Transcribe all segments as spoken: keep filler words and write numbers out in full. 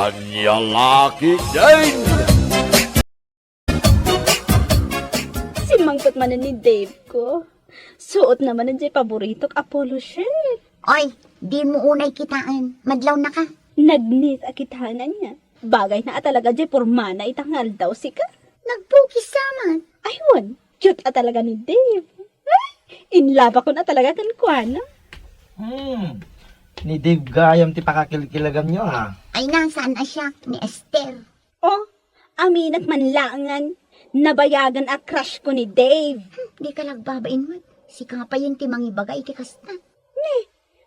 Ania la ketdin? Simmangpet manen ni Dave ko. Suot na manen jay paboritok a polo shirt. Oy, dimo unay kitaen. Madlawnaka. Nagnis a kitaen ania. Bagayna a talaga jay pormana ita nga aldaw sika. Nagpukis sa man. Ay, wen, cute a talaga ni Dave. Ay, in love ako na talaga kenkuana. Hmm. Ni Dave gayam ti pakakilkilaganyo, ha? Ay na, saan a siak, ni Esther. Oh, aminak man laengen, nabayagen a crush ko ni Dave. Hmm, dika la agbabain met. Sika nga payen ti mangibaga iti kasta. Ne,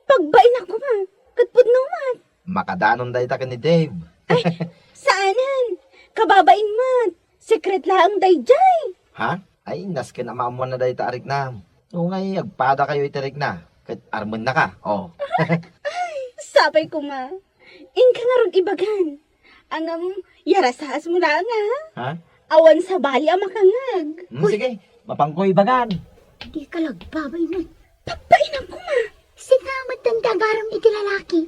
pagbain a koma, ket pudno met. Makadanon dayta ken ni Dave. Ay, saanen. Kababain met. Secret laeng dayjay. Ha? Ay, nasken a maammoanna dayta a riknam. Unay agpadakayo iti rikna, ket armennaka. Oh. Ay, sapay koma. Inka ngarud ibagan. Ngem, yarasaasmo laeng, ha? Ha? Awan sabali a makangeg. Hmm, uy, sige, mapanko ibagan. Dika la agbabain met. Pagbainam koma. Sika met ti agarem iti lalaki.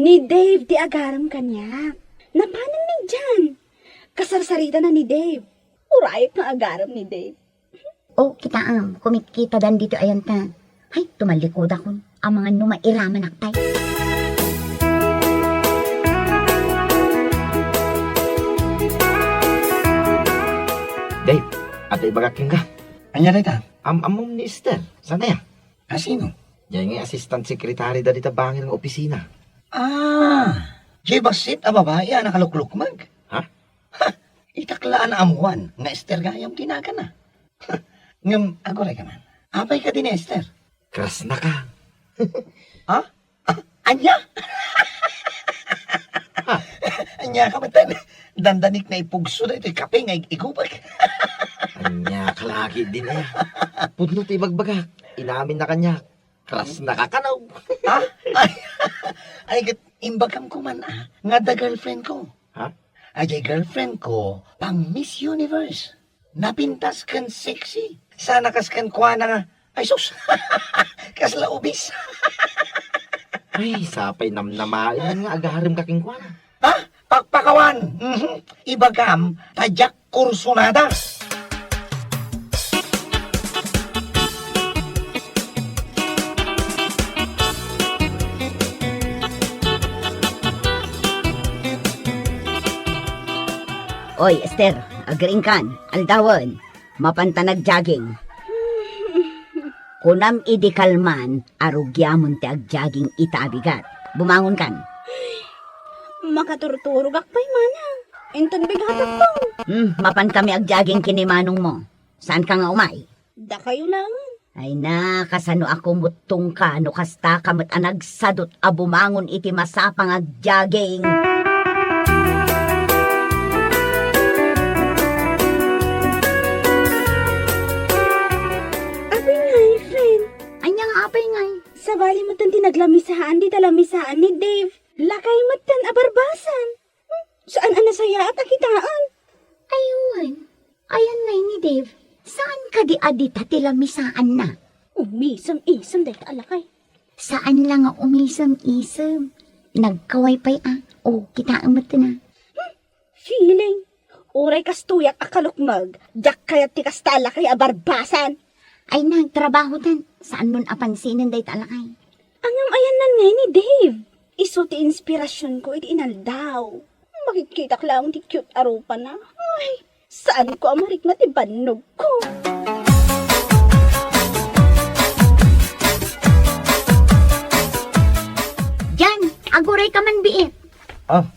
Ni Dave ti agarem kaniak. Napanen ni Jan. Kasarsaritana ni Dave. Urayek nga agarem ni Dave. O, kitaem, kumitkitadan ditoy ayanta. Hay, tumallikudakon. Amangan no mairamanak pay. Dave, adda ibagak kenka. Ania dayta? Am-ammom ni Esther. Saan aya? A, sino? Jay nga assistant secretary da dita bangir nga opisina. Ah, jay bassit a babai a nakaluklukmeg? Ha? Ha! Itak la a naammoan nga Esther gayam ti naganna. Ngem aguray ka man. Apay kadi ni Esther? Crush na ka. Ha? Ah, ania? Ania ka met? Dandanik na ipugso daytoy kape nga ig-igupek. Ania ka lagi din aya. Pudno ti ibagbagak. Inamin na kaniak. Crush na ka kano. Ha? Ay, ay, ket imbagam koma, ah, nga adda girlfriend ko. Ha? Ay, jay girlfriend ko, pang Miss Universe. Napintas ken sexy. Sana kas kenkuana nga, ay sus, kasla ubis. Ay, sapay namnamaen nga agarem ka kenkuana. Ha? Pakpakawan! Mhm. Ibagam, ta diak kursunada. Oy, Esther, agriingkan, aldawen, mapanta nag-jogging. Kunam idi kalman a rugiamon ti ag-jogging ita a bigat. Bumangonkan. Makaturturogak pay, manang. Inton bigatakko. Hmm, mapankami ag-jogging ken ni manongmo. Saanka nga umay? Dakayo laeng. Ay na, kasano a kumuttongka no kastaka met a nagsadut a bumangon iti masapang ag-jogging? Apay ngay, friend? Ania nga apay ngay? Sabali metten ti naglamisaan dita lamisaan ni Dave. Lakay metten a barbasan. Hmm, saan a nasayaat a kitaen? Ay wen. Ayan ngay ni Dave. Saan kadi a dita ti lamisaanna? Umisem-isem dayta a lakay. Saan la nga umisem-isem. Nagkaway pay a. O, kitaem metten a. Hmm, feeling. Uray kastoyak a kalukmeg, diak kayat ti kasta a lakay a barbasan. Ay, nagtrabahotan. Saanmon a pansinen dayta a lakay. Ngem ayanna ngay ni Dave. Isu ti inspirasionko iti inaldaw. Makitkitak laeng ti cute a rupana. Ay, saanko a marikna ti bannogko. Jan, agurayka man biit. Ah,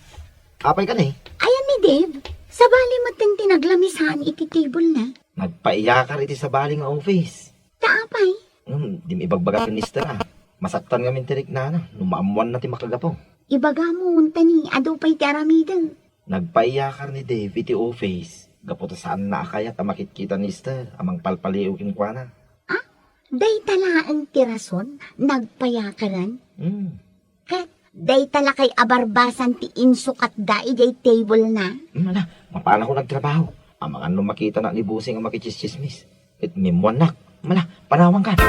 apay kadi? Ayan ni Dave, sabali metten ti naglamisaan iti table na. Nagpaiyakar iti sabali nga office. Ta apay? Hmm, di maibagbagak ken Mister a. Masaktan ngamin ti riknana no maammoanna ti makagapu. Ibagam unta ni adu pay ti aramidek. Nagpaiyakar ni Dave iti office gapu ta saanna a kayat a makitkita ni Esther a mangpalpaliiw kenkuana. Ah? Dayta laeng ti rason, nagpayakaran? Hmm. Ket dayta lakay a barbasan ti insukatda idiay table na? Hmm, ala, mapanakon agtrabaho. Amangan no makitana ni Bossing a makitsismis. Ket mimmuannak. Mala, panawankan.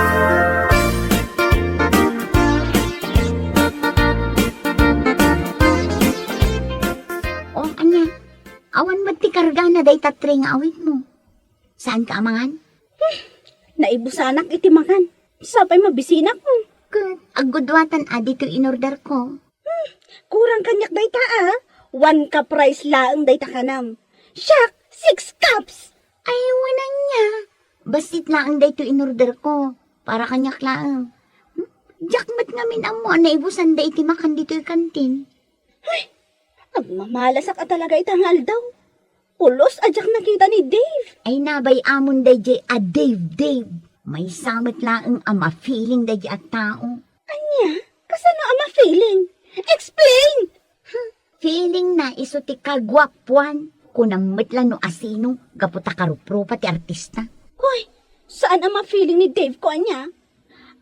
Dayta three nga awitmo. Saanka a mangan? Naibusanak iti mangan. Sapay mabisinak. Ket agguduatan a ditoy inorderko. Kurang kaniak dayta a. One cup rice laeng dayta kanam. Siak, six cups! Ay, wen ania. Bassit laeng daytoy inorderko. Para kaniak laeng. Hmm? Diak met ngamin ammo a naibusanda iti makan ditoy kantin. Ay, agmamalasak a talaga ita nga aldaw. Pulos a diak nakita ni Dave. Ay, nabay-amon daydiay a Dave, Dave. Maysa met laeng a ma-feeling daydiay a tao. Ania? Kasano a ma-feeling? Explain! Hmm, feeling na isu ti kaguapuan. Kunam met la no asino, gapu ta karuprupa ti artista. Hoy, saan a ma-feeling ni Dave ko ania?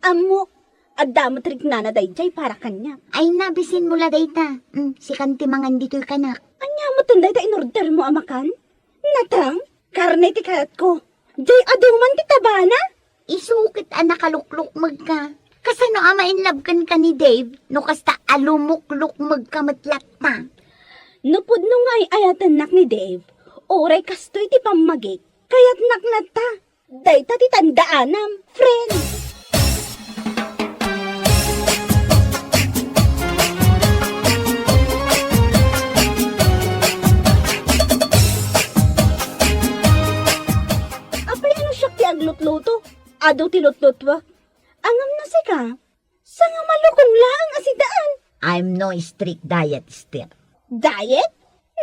Ammok, adda met riknana daydiay para kaniak. Ay, nabisin mo la dayta. Mm, sikan ti mangan ditoy kanak. Ania metten dayta inorder mo a makan? Natang, karne ti kayatko. Diay adu man ti tabana. Isu ket a nakaluklukmegka. Kasano a ma-inlove kenka ni Dave no kasta a lumuklukmegka met latta? No pudno nga ay-ayatennak ni Dave, uray kastoy ti pammagik, kayatnak latta. Dayta ti tandaanam, friend. Apay, ano siak ti aglutluto? Adu ti lutlutwak. Angam na sika? Sanga malukong laeng a sidaan. I'm no strict diet, Esther. Diet?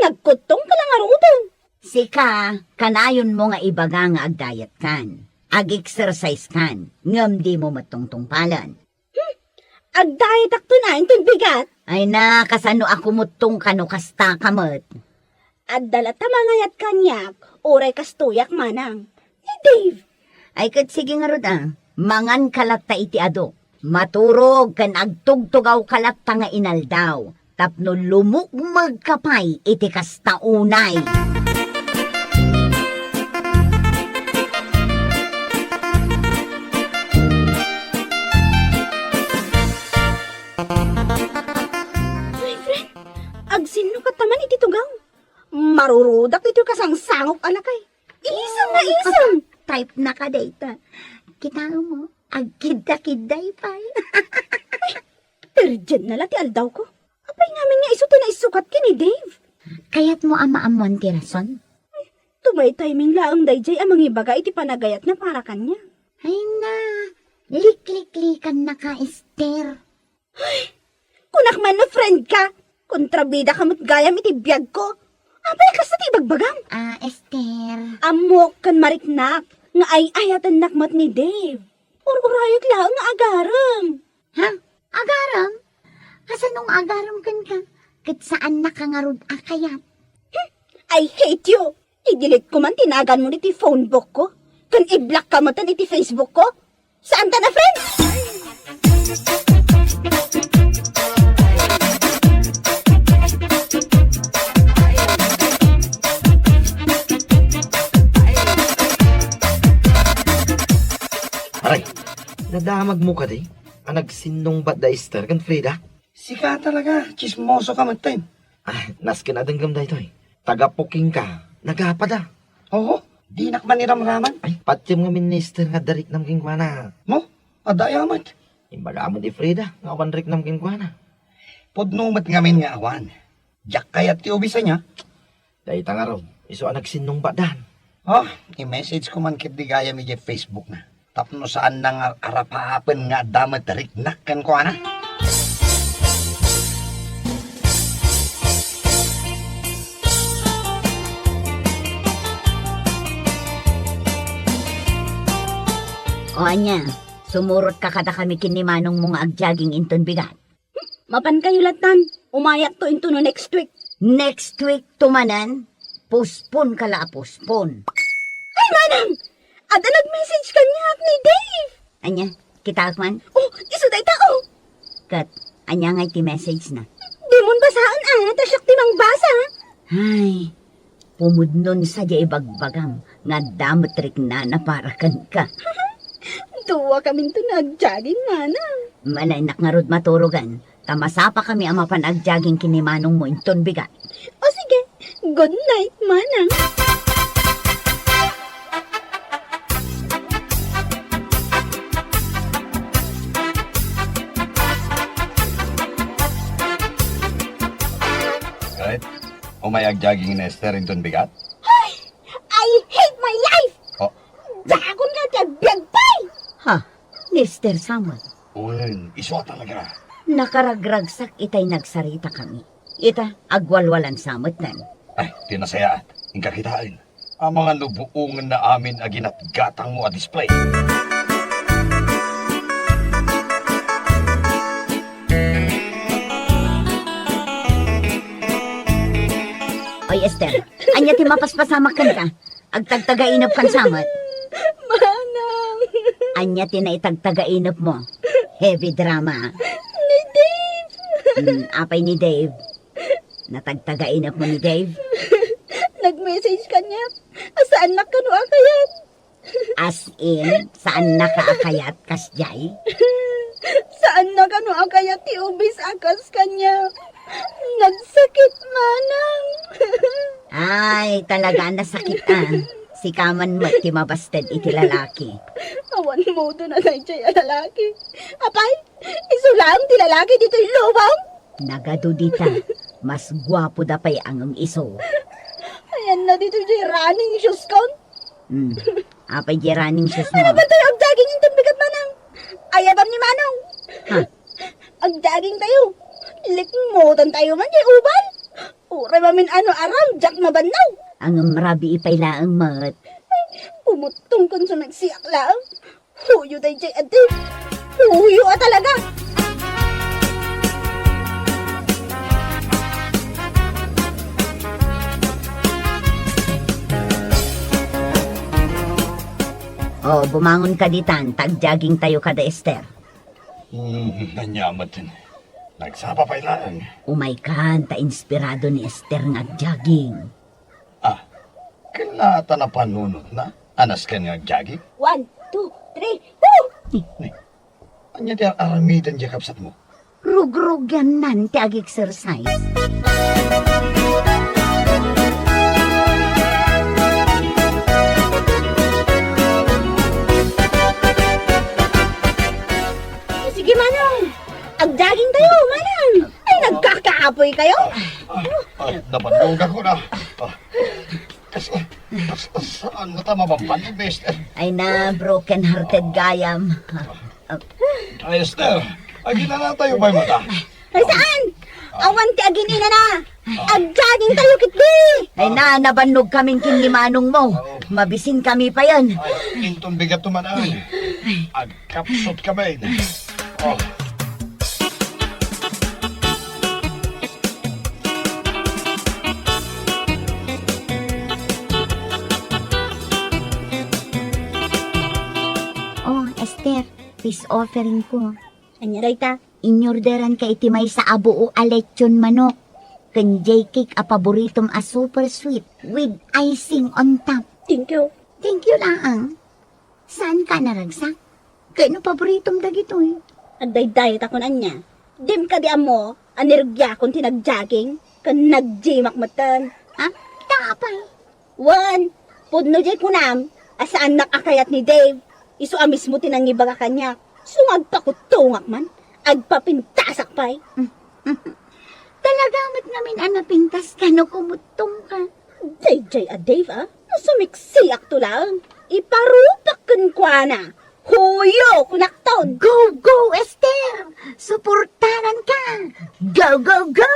Nagkuttong ka lang aruden. Sika, kanayonmo nga ibaga nga agdiet kan, ag-exercise kan, ngem dimo met tungtungpalen. Hmm, agdiet akto na, inton bigat. Ay na, kasano a kumuttong ka no kasta ka met? Adda latta mangayat kaniak, uray kastoyak manang. Ni Dave. Ay ket sige ngarud a, mangan ka latta iti adu. Maturog ken agtugtugaw ka latta nga inaldaw, tapno lumukmeg ka pay iti kasta unay. My friend, agsinno ka taman iti tugaw. Marurudak iti kasangsangok a lakay. Isem na isem! Type na ka dayta. Kitaem mo, agkidda-kidday pay. Ay, perdienna la ti aldawko. Apay ngamin nga isu ti naisukat ken ni Dave? Kayatmo a maammuan ti rason? Tumaytaymin laeng daydiay a mangibaga iti panagayatna para kaniak. Ay na, likliklikan na ka, Esther. Ay, kunak man no friend ka, kontrabida ka met gayam iti biagko. Apay a kasta ti ibagbagam? Ah, Esther. Ammok ken mariknak nga ay-ayatennak met ni Dave. Ur-urayek laeng nga agarem. Ha? Agarem? Kasano nga agarem kenka? Ket saannaka ngarud a kayat. Hmm, I hate you! I-delete ko man ti naganmo iti phone book ko, ken i-block ka met iti Facebook ko. Saan ta na, friend? Aray, nadamagmo kadi a nagsinnungbat da Esther ken Frida? Sika talaga, tsismoso ka metten. Ah, nasken a denggem daytoy. Taga-Puking ka, nagapada. Oo, dinak man iramraman. Ay, patiem ngamin ni Esther nga adda riknam kenkuana. Mo, adda aya met. Imbagam ni Frida nga awan riknam kenkuana. Pudno met ngamin nga awan. Diak kayat ti ubis ania. Dayta ngarud, isu a nagsinnungbatdan. Oh, i-message ko man ketdi gayam idiay Facebook na. Tapno saanna nga arapapen nga adda met riknak kenkuana. O ania, sumurot ka kadakami ken ni manongmo nga agjaging inton bigat? Mapankayo lattan, umayakto intono next week. Next week to manen? Postpone ka la a postpone. Ay, manang! Adda nag-message kaniak ni Dave! Ania? Kitaek man? Oh, isu dayta, oh! Ket, ania ngay ti message na? Dimon basaen, ah, ta siak ti mangbasa. Ay, pumudnon sadiay ibagbagam nga adda met riknana para kenka. Duakaminto nga agjaging, manang. Malaynak ngarud maturogan, ta masapakami a mapan agjaging ken ni manongmo inton bigat. O sige, good night, manang. Umay agjaging ni Esther inton bigat? Ay! I hate my life! Oh. Dakon nga ti agbiag pay! Ha? Ni Esther Samuel? Wen, isu a talaga. Nakaragragsak itay nagsarita kami. Ita, agwalwalan sa metten. Ay, ti nasayaat. Inka kitaen. Amangan no buongen na amin a ginatgatang mo a display. Oy, Esther, ania ti mapaspasamak kenka? Agtagtagainep kan samet. Manang! Ania ti naitagtagainep mo? Heavy drama. Ni Dave! Hmm, apay ni Dave? Natagtagainep mo ni Dave? Nag-message kaniak a saannak kano a kayat. As in, saannaka a kayat kasjay? Saannak kano a kayat ti ubis a kas kaniak. Nagsakit, manang. Ay, talaga, nasakit a. Sika man met ti mabasted iti lalaki. Awan modo na dayjay a lalaki. Apay, isu laeng ti lalaki ditoy lubong? Nagadu dita, mas guapoda pay a ngem isu. Ayanna ditoy jay running shoes kon. Hmm. Apay jay running shoes mo? Ano ba tayo agdaging inton bigat, manang? Ayabam ni manong. Ha? Agdaging tayo. Likmutan tayo man jay ubal. Uray mamin ano aram, jak mabannaw. Ngem rabii pay laeng met. Pumuttong kon sumeksiak laeng. Huyo dayjay a Dave. Huyo a talaga. O, bumangon ka ditan, ta agjaging tayo kada Esther. Hmm, ania met. Nagsapa pay laeng. Umay kan, ta inspirado ni Esther nga agjaging. Ah, ken la ta napanunotna a nasken nga agjaging? One, two, three, woo! Ni, ania ti ar-aramiden jay kabsatmo? Rugrugyannan ti ag-exercise. Sige, manang. Agdaging tayo, manang. Ay, nagkakaapoy kayo? Ah, ah, nabannog ako na. Ah, kas-, kas-, saan mo ta mabannog, mister? Ay na, broken-hearted gayam. Ah, Ay, Esther, aginana tayo pay met a. Ay, saan? Awan ti aginana. Agjaging tayo, kitdi. Ay na, nabannog kamin ken ni manong mo. Mabisin kami payen. Ay, inton bigat to man, ay. Agkapsut kami. Oh. Oh, Esther, peace offering ko. Ania dayta? Inorderanka iti maysa a buo a lechon manok ken jay cake a paboritom a super sweet with icing on top. Thank you. Thank you laeng. Saanka a naragsak? Ket no paboritom dagitoy? Agdaydayatakon ania? Dim kadi ammo a nirugiakon ti nag-jogging ken nag-gymak metten? Ha? Ita apay? Wen, pudno jay kunam a saannak a kayat ni Dave. Isu a mismo ti nangibaga kaniak. Isu nga agpakuttongak man, agpapintasak pay. Talaga met ngamin a napintaska no kumuttongka. Dayjay a Dave, a? No sumiksiakto laeng, iparupak kenkuana. Huyo, kunakton! Go, go, Esther! Suportaranka! Go, go, go!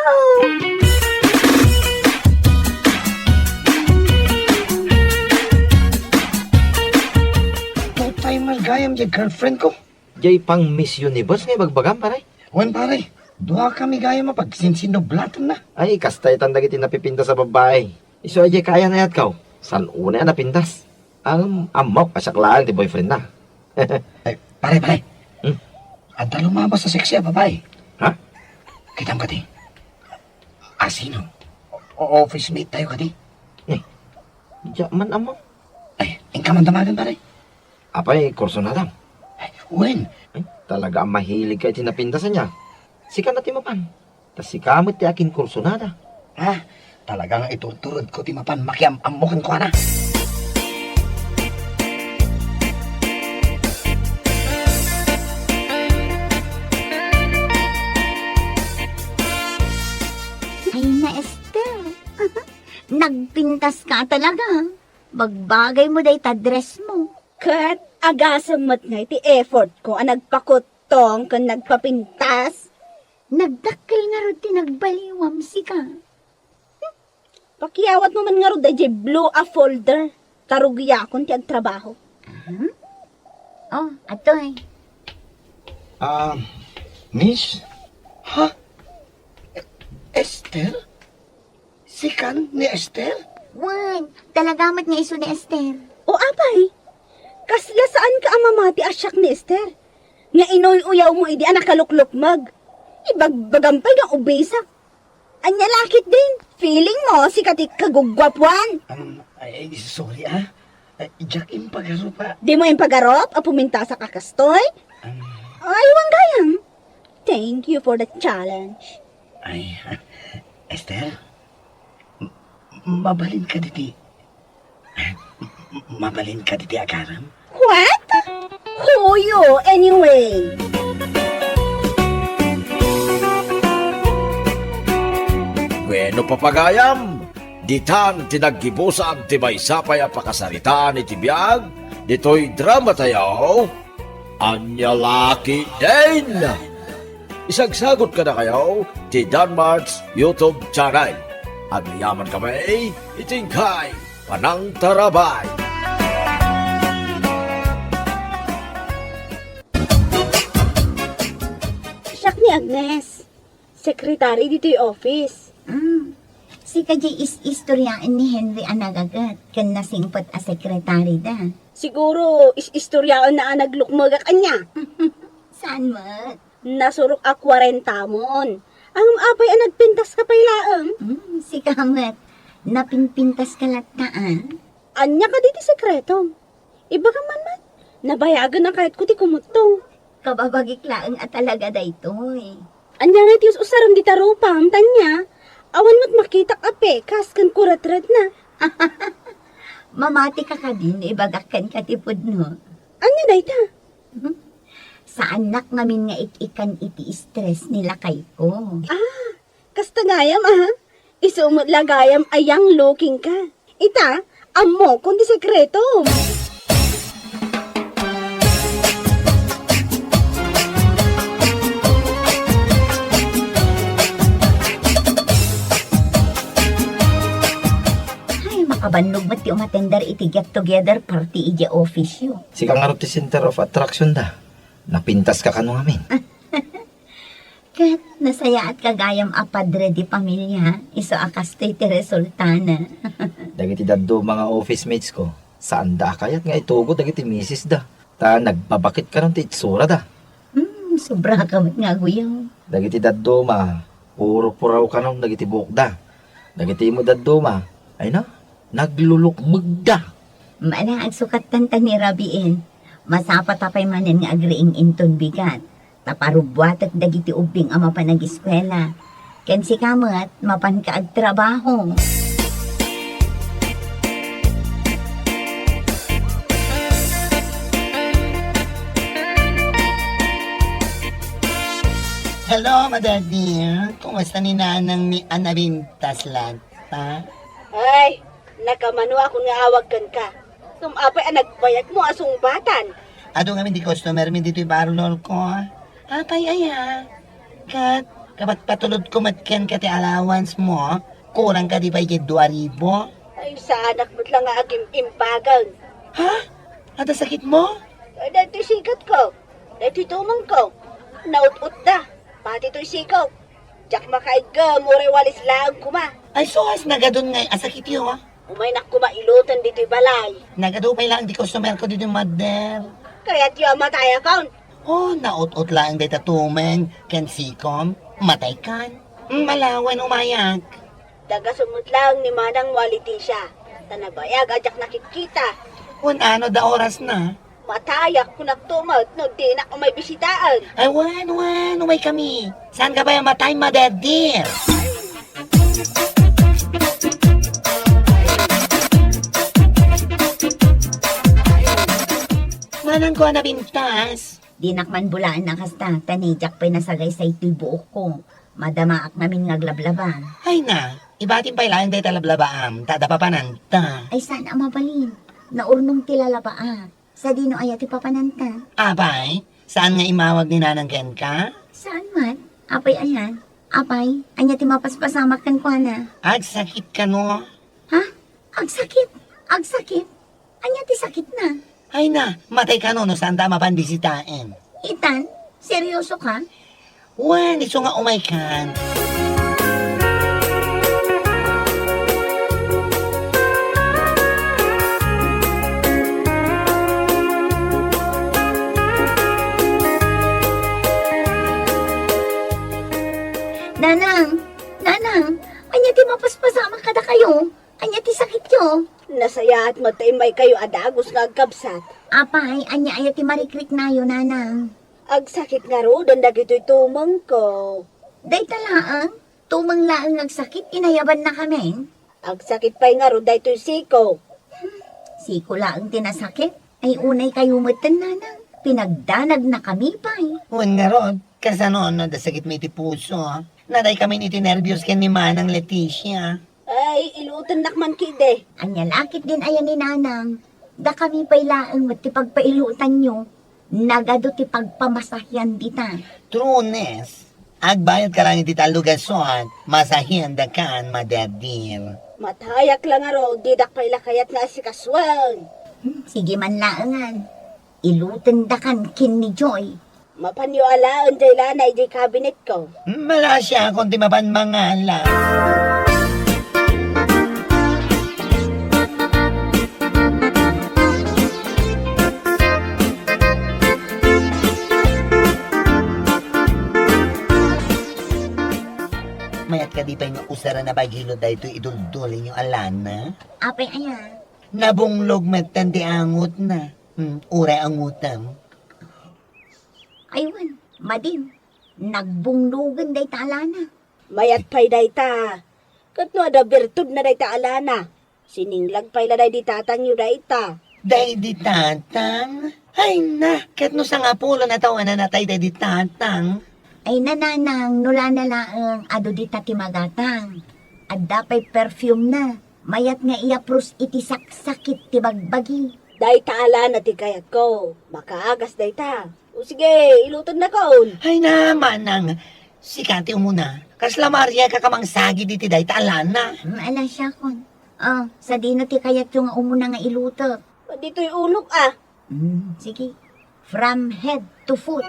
Two-timer gayam jay girlfriend ko. Jay pang Miss Universe nga ibagbagam, pare? Wen, pare. Dua kami gayam a pagsinsinublatanna. Ay, kasta itan dagiti napipintas a babbai. Isu a jay kayat a ayatko. Saan unay a napintas? Am-, ammok a siak laeng ti boyfriend na. Eh, pare, pare. Hmm? Adda lumabas a sexy a babai. Ha? Kitam kadi? Asino? O-, office mate tayo kadi? Eh, diak man ammo. Ay, inka man damagen, pare. Apay, kursunadam? Ay, wen. Ay, talaga a mahilig ka iti napintas a niya. Sika na ti mapan. Ta sika met ti akinkursunada. Ah, talaga nga iturturodko ti mapan makiam-ammo kenkuana. Ay na, Esther. Nagpintas ka talaga. Bagbagay mo dayta dress mo. Ket agasem met nga iti effort ko a nagpakuttong ken nagpapintas. Nagdakkel ngarud ti nagbaliwam, sika. Pakiawat mo man ngarud dayjay blue a folder. Ta rugiakon ti agtrabaho. Mhm. Oh, atoy. Ah, miss? Ha? Esther? Sikan ni Esther? Wen, talaga met nga isu ni Esther. O apay, kasla saan ka a mamati a siak ni Esther? Nga inuy-uyaw mo idi a nakaluklukmeg. Ibagbagam pay nga ubisak. Ania la ketdin? Feeling mo, sika ti kagugguapuan? Um, ay, sorry, ah. Ay, diak impagarup, ah. Dimo impagarup a pumintasak a kastoy? Um, Ay, wen gayam. Thank you for the challenge. Ay, Esther, m-, mabalin ka diti Mabalin ka diti agaram? What? Who you, anyway? Wenno, papagayam, ditan ti naggibusan ti maysa pay a pakasaritaan iti biag ditoy dramatayo. Ania la ketdin? Isagsagut kadakayo ti Danmart's YouTube channel. Agyaman kami iti inkay panangtarabay. Siak ni Agnes, secretary ditoy office. Mm. Sika diay is-istoriaen ni Henry a nagaget ken nasingpet a secretary da. Siguro, is-istoriaenna a naglukmegak ania. Saan met? Nasurok a kuarentamon. Ngem apay a nagpintas ka pay laeng? Hmm, sika met. Napinpintas ka latta, ah. Ania kadi ti sekretom? Ibagam man met. Nabayagen a kayatko ti kumuttong. Kababagik laeng a talaga daytoy. Ania ngay ti us-usarem dita rupam, Tania? Awan met makitak a pekas ken kuretretna. Mamati ka kadi no ibagak kenka ti pudno? Ania dayta? Hmm? Saannak ngamin nga ik-ikan iti stress ni lakayko. Ah, kasta gayam, ah. Isu met la gayam a young looking ka. Ita, ammokon ti sekretom. Ay, makabannog met ti umatender iti get-together party idiay office-yo. Sika ngarud ti center of attraction da. Napintas ka kano ngamin. Ket nasayaatka gayam a padre di pamilia, isu a kastoy ti resultana. Dagiti dadduma nga office mates ko, saanda a kayat nga itugot dagiti misis da. Ta nagbabakit kanon ti itsurada. Hmm, sobra ka met nga aguyaw. Dagiti dadduma, puro puraw kanon dagiti buokda. Dagiti imo dadduma, ay na, naglulukmegda. Mala, agsukattan ta ni rabiin. Masapata pay manen nga agriing inton bigat. Ta parubbuatek dagiti ubbing a mapan agiskuela. Ken sika met, mapanka agtrabaho. Hello, Mother dear. Kumusta ni Nanang mi a napintas latta? Ay, nakamano akon nga awag kenka. Ngem apay a nagbayagmo a sungbatan? Adu ngamin ti customer mi ditoy parlor ko. Apay aya? Ket kapatpatulodko met kenka ti allowance mo, kurang kadi pay ket dua ribu? Ay, saanak met la nga agim-imbagan. Ha? Adda sakitmo? Ay, daytoy sikatko. Daytoy tumengko. Naut-utda. Pati toy sikok. Diak makaiggem, uray walis laeng koma. Ay, sus, nagadun ngay a sakityo, ah. Umaynak koma iloten ditoy balay. Nagadu pay laeng ti customer ko ditoy, Mother. Kayatyo a matayakon? Oh, naut-ut laeng dayta tumeng ken sikom. Mataykan. Mm, malawen umayak. Dagasu met laeng ni Manang Waliticia. Ta nabayag a diak nakitkita. Wen, ano da orasna? Matayak, kunakto met no dinak umay bisitaen. Ay, wen, wen, umaykami. Saanka pay a matay, Mother dear? Manangko a napintas. Dinak man bulaen a kasta, ta ni diak pay nasagaysay toy buokko. Madamaak ngamin nga aglablaba. Ay na, ibatim pay laeng dayta lablabaam, ta adda papananta. Ay, saan a mabalin? Naurnong ti lalabaak. Sadino aya ti papananta? Apay, saan nga immawag ni Nanang kenka? Saan man? Apay ayan? Apay, ania ti mapaspasamak kenkuana? Agsakit kano? Ha? Agsakit? Agsakit? Ania ti sakitna? Ay na, matay kano no saanta a mapan bisitaen. Itan, seryoso ka? Wen, isu nga umaykan. Nanang, Nanang, ania ti mapaspasamak kadakayo? Ania ti sakityo? Nasayaat met ta immaykayo a dagus nga agkabsat. Apay, ania aya ti marikriknayo, Nanang? Agsakit ngaruden dagitoy tumengko. Dayta laeng? Tumeng laeng nga agsakit, inayabannakamin? Agsakit pay ngarud daytoy siko. Siko laeng ti nasakit? Ay, unay kayo metten, Nanang. Pinagdanagnakami pay. Wen ngarud, kasano no adda sakitmi iti puso? Nadaykami iti nerbios ken ni Manang Leticia. Ay, ilutennak man ketdi. Ania la ketdin aya ni Nanang? Dakami pay laeng met ti pagpailutanyo. Nagadu ti pagpamasahian dita. Trunes, agbayadka laeng iti tallo gasut, masahiandakan, Maderdir. Matayak la ngarud, didak pay la kayat nga asikasuen. Hmm, sige man laengan. Ilutendakan ken ni Joy. Mapanyo alaen jay lana idiay kabinetko. Malasiakon ti mapan mangala. Mayat kadi pay nga usaran a bagilo daytoy iduldulinyo a lana? Apay aya? Nabunglog metten ti angutna. Hmm, uray angutem. Ay wen, madi, nagbunglogen dayta a lana. Mayat pay dayta. Ket no adda birtudna dayta a lana, sininglag pay la daydi tatangyo dayta. Daydi tatang? Ay na, ket no sangapulo a tawen a natay daydi tatang? Ay na, Nanang, no lana laeng, adu dita ti magatang. Adda pay perfume na. Mayat nga iyapros iti saksakit ti bagbagi. Dayta a lana ti kayatko. Makaagas dayta. O sige, ilutennakon. Ay na, Manang. Sika ti umuna. Kasla Maria ka ka mangsagid iti dayta a lana. Mm, ala siakon. Oh, sadino ti kayatyo nga umuna nga ilutek? Ditoy ulok, ah. Mm, sige. From head to foot.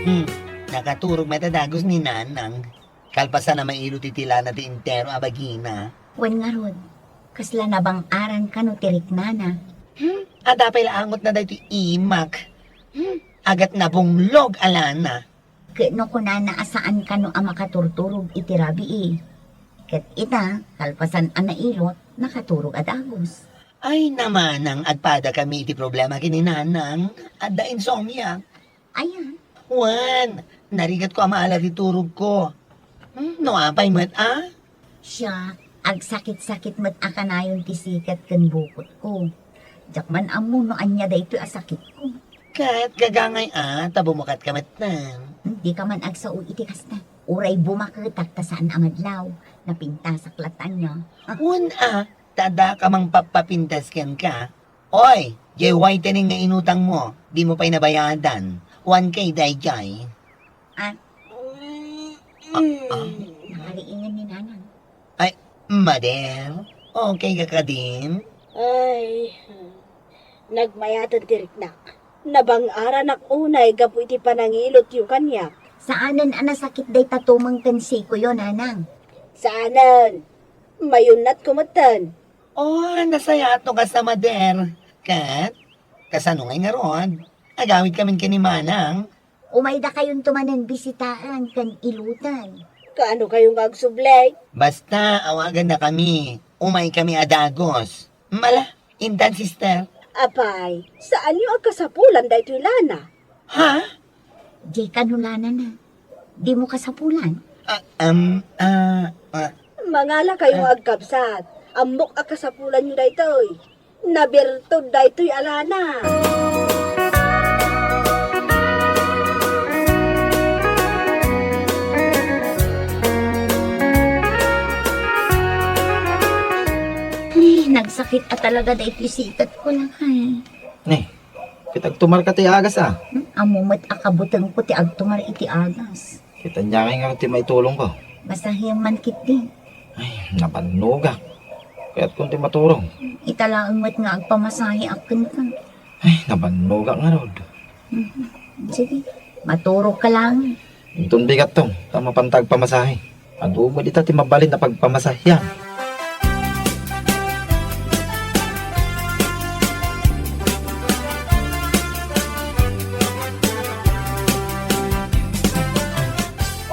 Hmm, nakaturog met a dagus ni Nanang. Kalpasan a mailot iti lana ti entero a bagina. Wen ngarud, kasla nabang-aran kano ti riknana? Hmm, adda pay la angutna daytoy imak. Hmm, agat nabunglog a lana. Ket no kunana a saan kano a makaturturog iti rabii, ket ita, kalpasan a nailot, nakaturog a dagus. Ay, na Manang, agpadakami iti problema ken ni Nanang. Adda insomnia. Aya? Wen, narigatko a maala ti turogko. Hmm, no apay met a? Siak, agsakit-sakit met a kanayon ti siket ken bukotko. Diak man ammo no ania daytoy a sakitko. Ket gagangay a, ta bumakatka metten. Dika man agsao iti kasta. Uray bumaketak ta saan a madlaw. Napintasak latta ania. Wen a, ta adda ka mangpappapintas kenka. Oy, jay whitening nga inutangmo, dimo pay nabayadan. One K dayjay. Ah? Ah, ah. Nakariingan ni Nanang. Ay, Mader, okay ka kadin? Ay, nagmayaten ti riknak. Nabang-aranak unay gapu iti panangilotyo kaniak. Saanen a nasakit dayta tumeng ken sikoyo, Nanang? Saanen. Mayunnatko metten. Oh, nasayaat no kasta, Mader. Ket, kasano ngay ngarud? Agawidkamin ken ni Manang? Umaydakayonto manen bisitaen ken iluten. Kaano kayo nga agsubli? Basta, awagannakami. Umaykami a dagus. Mala, intan, sister. Apay, saanyo a kasapulan daytoy lana? Ha? Jay kano lanana. Dimo kasapulan? Ah, um, ah, ah. Mangalakayo nga agkabsat. Ammok a kasapulanyo daytoy. Nabirtud daytoy a lana. Ay, nagsakit a talaga daytoy sikat ko, lakay. Ne, ket agtumarka ti agas, a? Hmm, ammo met a kabutengko ti agtumar iti agas. Ket ania ngay ngarud ti maitulongko? Masahiam man ketdi. Ay, nabannogak. Kayatkon ti maturong. Ita laeng met nga agpamasaheak kenka. Ay, nabannogak ngarud. Mhm. Sige, maturogka laeng. Inton bigatto, ta mapanta agpamasahe. Adu met ita ti mabalin a pagpamasahean.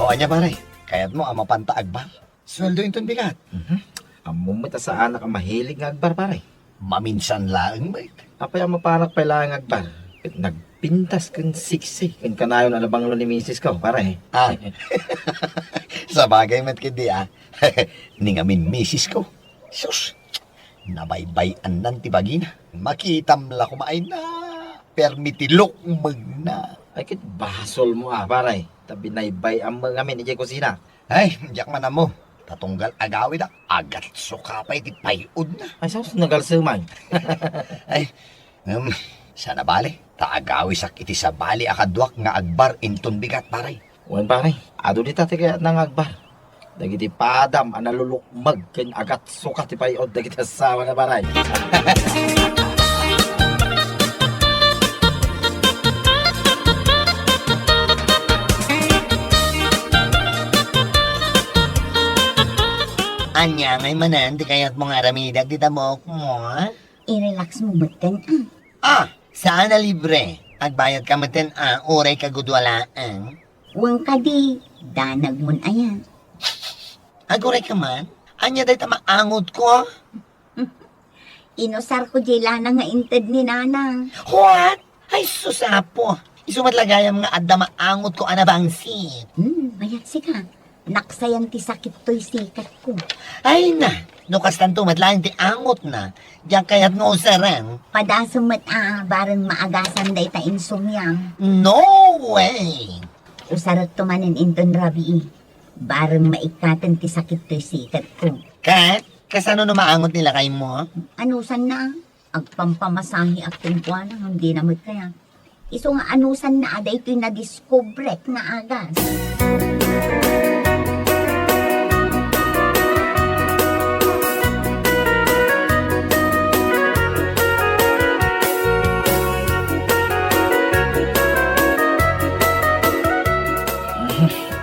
O, ania, pare? Kayatmo a mapanta agbar? Sueldo inton bigat. Mhm. Ammom met a saanak a mahilig nga agbar, pare. Maminsan laeng met. Apay a mapanak pay laeng agbar? Ket nagpintas ken siksi ken kanayon a nabanglo ni misis ko, pare. Ah. Sabagay met ketdi, a. Ni ngamin misis ko. Sus, nabaybay-annan ti bagina. Makitam la koma ay na, permi ti lukmegna. Ay, ket basolmo, a, pare. Ta binaybay-am met ngamin idiay kusina. Ay, diak man ammo. Ta tunggal agawidak, agatsuka pay ti pay-odna. Ay, sus, nagalseman. Ay, em, saan a bale, ta agawisak iti sabali a kaduak nga agbar inton bigat, pare. Wen, pare, adu dita ti kayatna nga agbar. Dagiti padam a nalulukmeg ken agatsuka ti pay-od dagiti asawana, pare. Ania ngay manen ti kayatmo nga aramidek dita buokmo, a? I-relax mo metten, a. Ah, saan a libre. Agbayadka metten, a, uray kagudua laeng. Wen kadi, danagmon aya. Agurayka man? Ania dayta maangotko? Inusarko diay lana nga inted ni Nanang. What? Ay, sus, Apo! Isu met la gayam nga adda maangotko a nabangsit. Hmm, mayat sika. Naksayan ti sakit toy sikatko. Ay na, no kastanto met laeng ti angotna, diak kayat nga usaren. Padasem met a, bareng maagasan dayta insomnia. No way! Usarekto manen inton rabii. Bareng maikkaten ti sakit toy sikatko. Ket, kasano no maangot ni lakaymo? Anusanna, agpampamasaheak kenkuana ngem dina met kayat. Isu nga anusanna a daytoy nadiskubrek nga agas.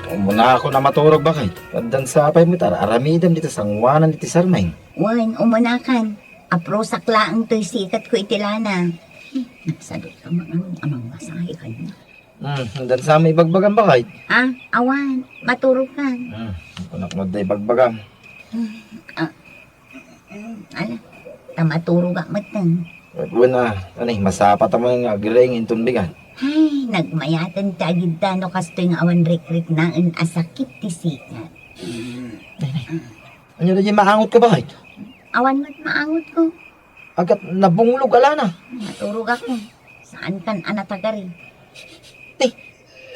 Umunakon a maturog, baket. Addan sapay met, ar-aramidem dita sangoanan iti sarmeng. Wen, umunakan. Aprosak laeng toy sikatko iti lana. Hmm, nagsadut ka man a mangmasahe kaniak. Hmm, addan sa met ibagbagam, baket. Ah, awan. Maturogkan. Hmm, kunak no adda ibagbagam. Hmm, ah, Ala, ta maturogak metten. Wen a, ani, masapata manen nga agriing inton bigat. Ay, nagmayaten ti agidda no kastoy nga awan rikriknaen a sakit ti sikat. Ania daydiay maangotko, baket? Awan met maangotko. Agat nabunglog a lana. Maturogak. Saankan a natagari. Ti,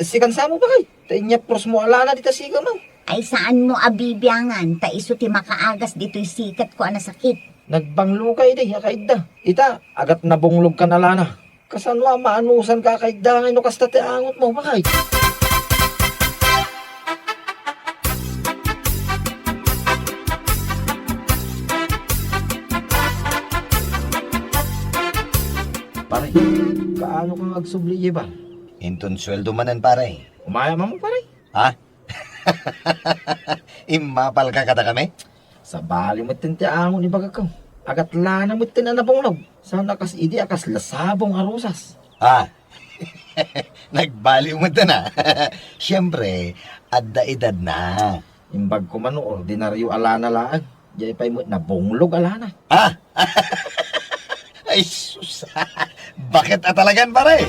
sikan sa met, baket. Ta inyapros mo a lana dita sikam. Ay, saanmo a bibiangan, ta isu ti makaagas ditoy sikatko a nasakit. Nagbangloka idi a kaidda. Ita, agat nabunglogkan a lana. Kasano a maanusanka a kaidda ngay no kasta ti angotmo, baket? Pare, kaano ka nga agsubli, Iban? Inton sueldo manen, pare. Umayam man, pare. Ha? Immapalka kadakami? Sabali metten ti angot ni bagakko. Agat lana metten a nabunglog. Saan a kas idi a kasla sabong a rosas. Ah. Nagbaliw metten a. Siempre, adda edadna. Imbag ko man no ordinaryo a lana laeng. Diay pay met nabunglog a lana. Ah! Ay, sus! Baket a talagan, pare!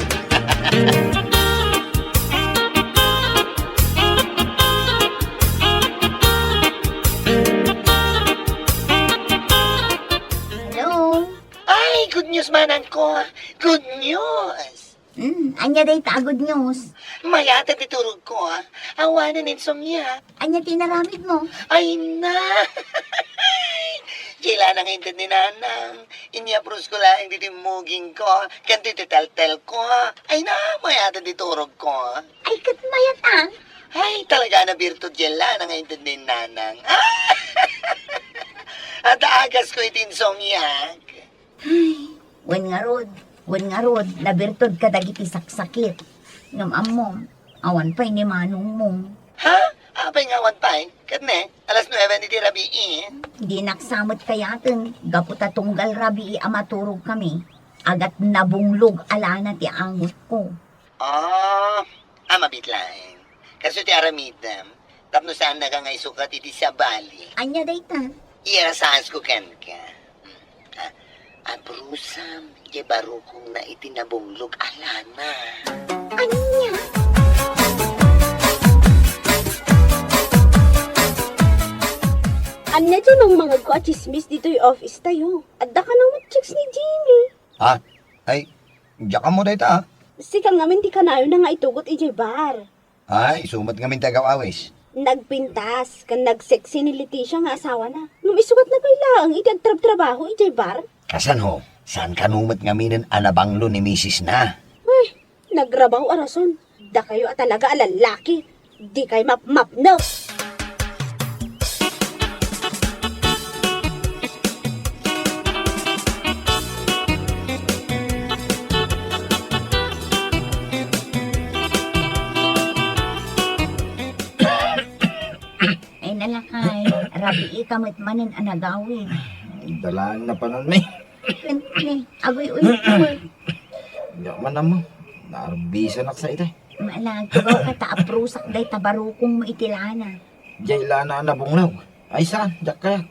Good news, manangko. Good news. Hmm, ania dayta a good news? Mayat ti turogko, ah. Awanen insomnia. Ania ti inaramidmo? Ay na! Jay la nga inted ni Nanang. Inyaprusko laeng ditoy mugingko, ken ditoy teltelko. Ay na, mayat ti turogko. Ay, ket mayat, ah. Ay, talaga a nabirtud jay la nga inted ni Nanang. Adda agasko iti insomniak. Ay, wen ngarud, wen ngarud, nabirtud kadagiti saksakit. Ngem ammom, awan pay ni manongmo. Ha? Apay nga awan pay? Ket ne, alas nuebe iti rabii. Dinak sa met kayaten, gapu ta tunggal rabii a maturogkami, agat nabunglog a lana ti angotko. Ah, a, mabiit laeng. Kastoy ti aramidem, tapno saannaka nga isukat iti sabali. Ania dayta? Irasaansko kenka. Hmm. Ah, aprusam, jay barukongna iti nabunglog a lana. Ania? Ania jay mangmangegko a tsismis ditoy office tayo? Adda kano met chicks ni Jimmy? Ha? Ay, diak ammo dayta, ah. Sika ngamin ti kanayona nga itugot idiay bar. Ay, isu met ngamin ti agaw-awis. Nagpintas ken nagsexy ni Leticia nga asawana. Ngem isukatna pay laeng iti agtrabtrabaho idiay bar. Kasano? Saan kano met ngaminen a nabanglo ni misisna? Ay, nagrabaw a rason. Dakayo a talaga a lallaki. Dikay mapmapno. Ay, nalakay. Rabii ka met manen a nagawid. Ay, dalaan na panan, may. Ken, ne, aguy-uy ko. Nya man, ammo. Naarbisanak sa ita. Malag, tugaw ka ta aprusak dayta barukongmo iti lana. Jay lana a nabunglog. Ay, saan? Diak kayat.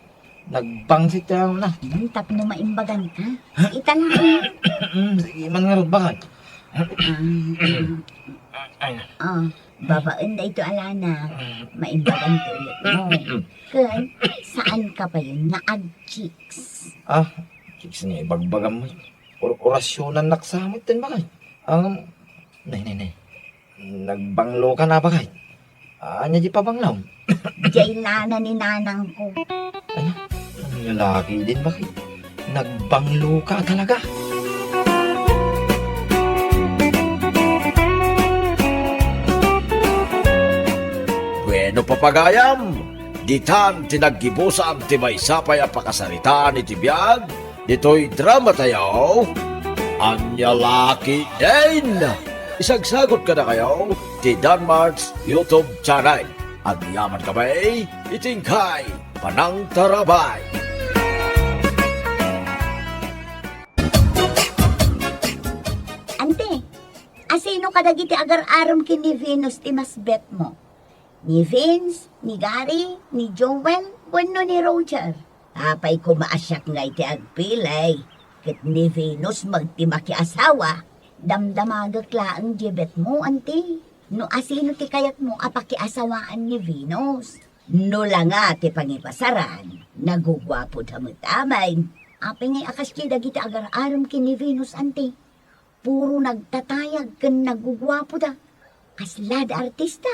Nagbangsit kaya na. Hmm, tapno maimbagan ka. Ita lang. Hmm, sige man ngarud, bakit? Ah, ah. Ay. Oh, babaen dayto a lana. Maimbagan ti uyotmo. Ken, saan ka payen nga agchicks? Ah, chicks nga ibagbagam met. Or-, orasyonannak sa met ten bakit? Ang, nay, nay, nay. Nagbanglo ka na bakit? Ania di pabanglom? Jay lana ni nanangko. Ay, ang lalaki din bakit? Nagbanglo ka talaga? Bueno, papagayam, ditan ti naggibusan ti maysa pay a pakasaritaan iti biag ditoy drama tayo, Ania La Ketdin. Isagsagot kadakayo ti Danmart's YouTube channel. Agyaman kami iti inkay panangtarabay. Ante, asino kadagiti agar-aram ken ni Venus ti mas bet mo? Ni Vince, ni Gary, ni Joel, wenno ni Roger? Apay koma a siak nga iti agpilay, ket ni Venus met ti makiasawa. Damdamagek laeng ti bet mo, anti. No asino ti kayatmo a pakiasawaan ni Venus? No la nga ti pangipasaran, naguguapoda met amin. Apay ngay a kasdiay dagiti agar-aram ken ni Venus, anti? Puro nagtatayag ken naguguapoda. Kaslada artista.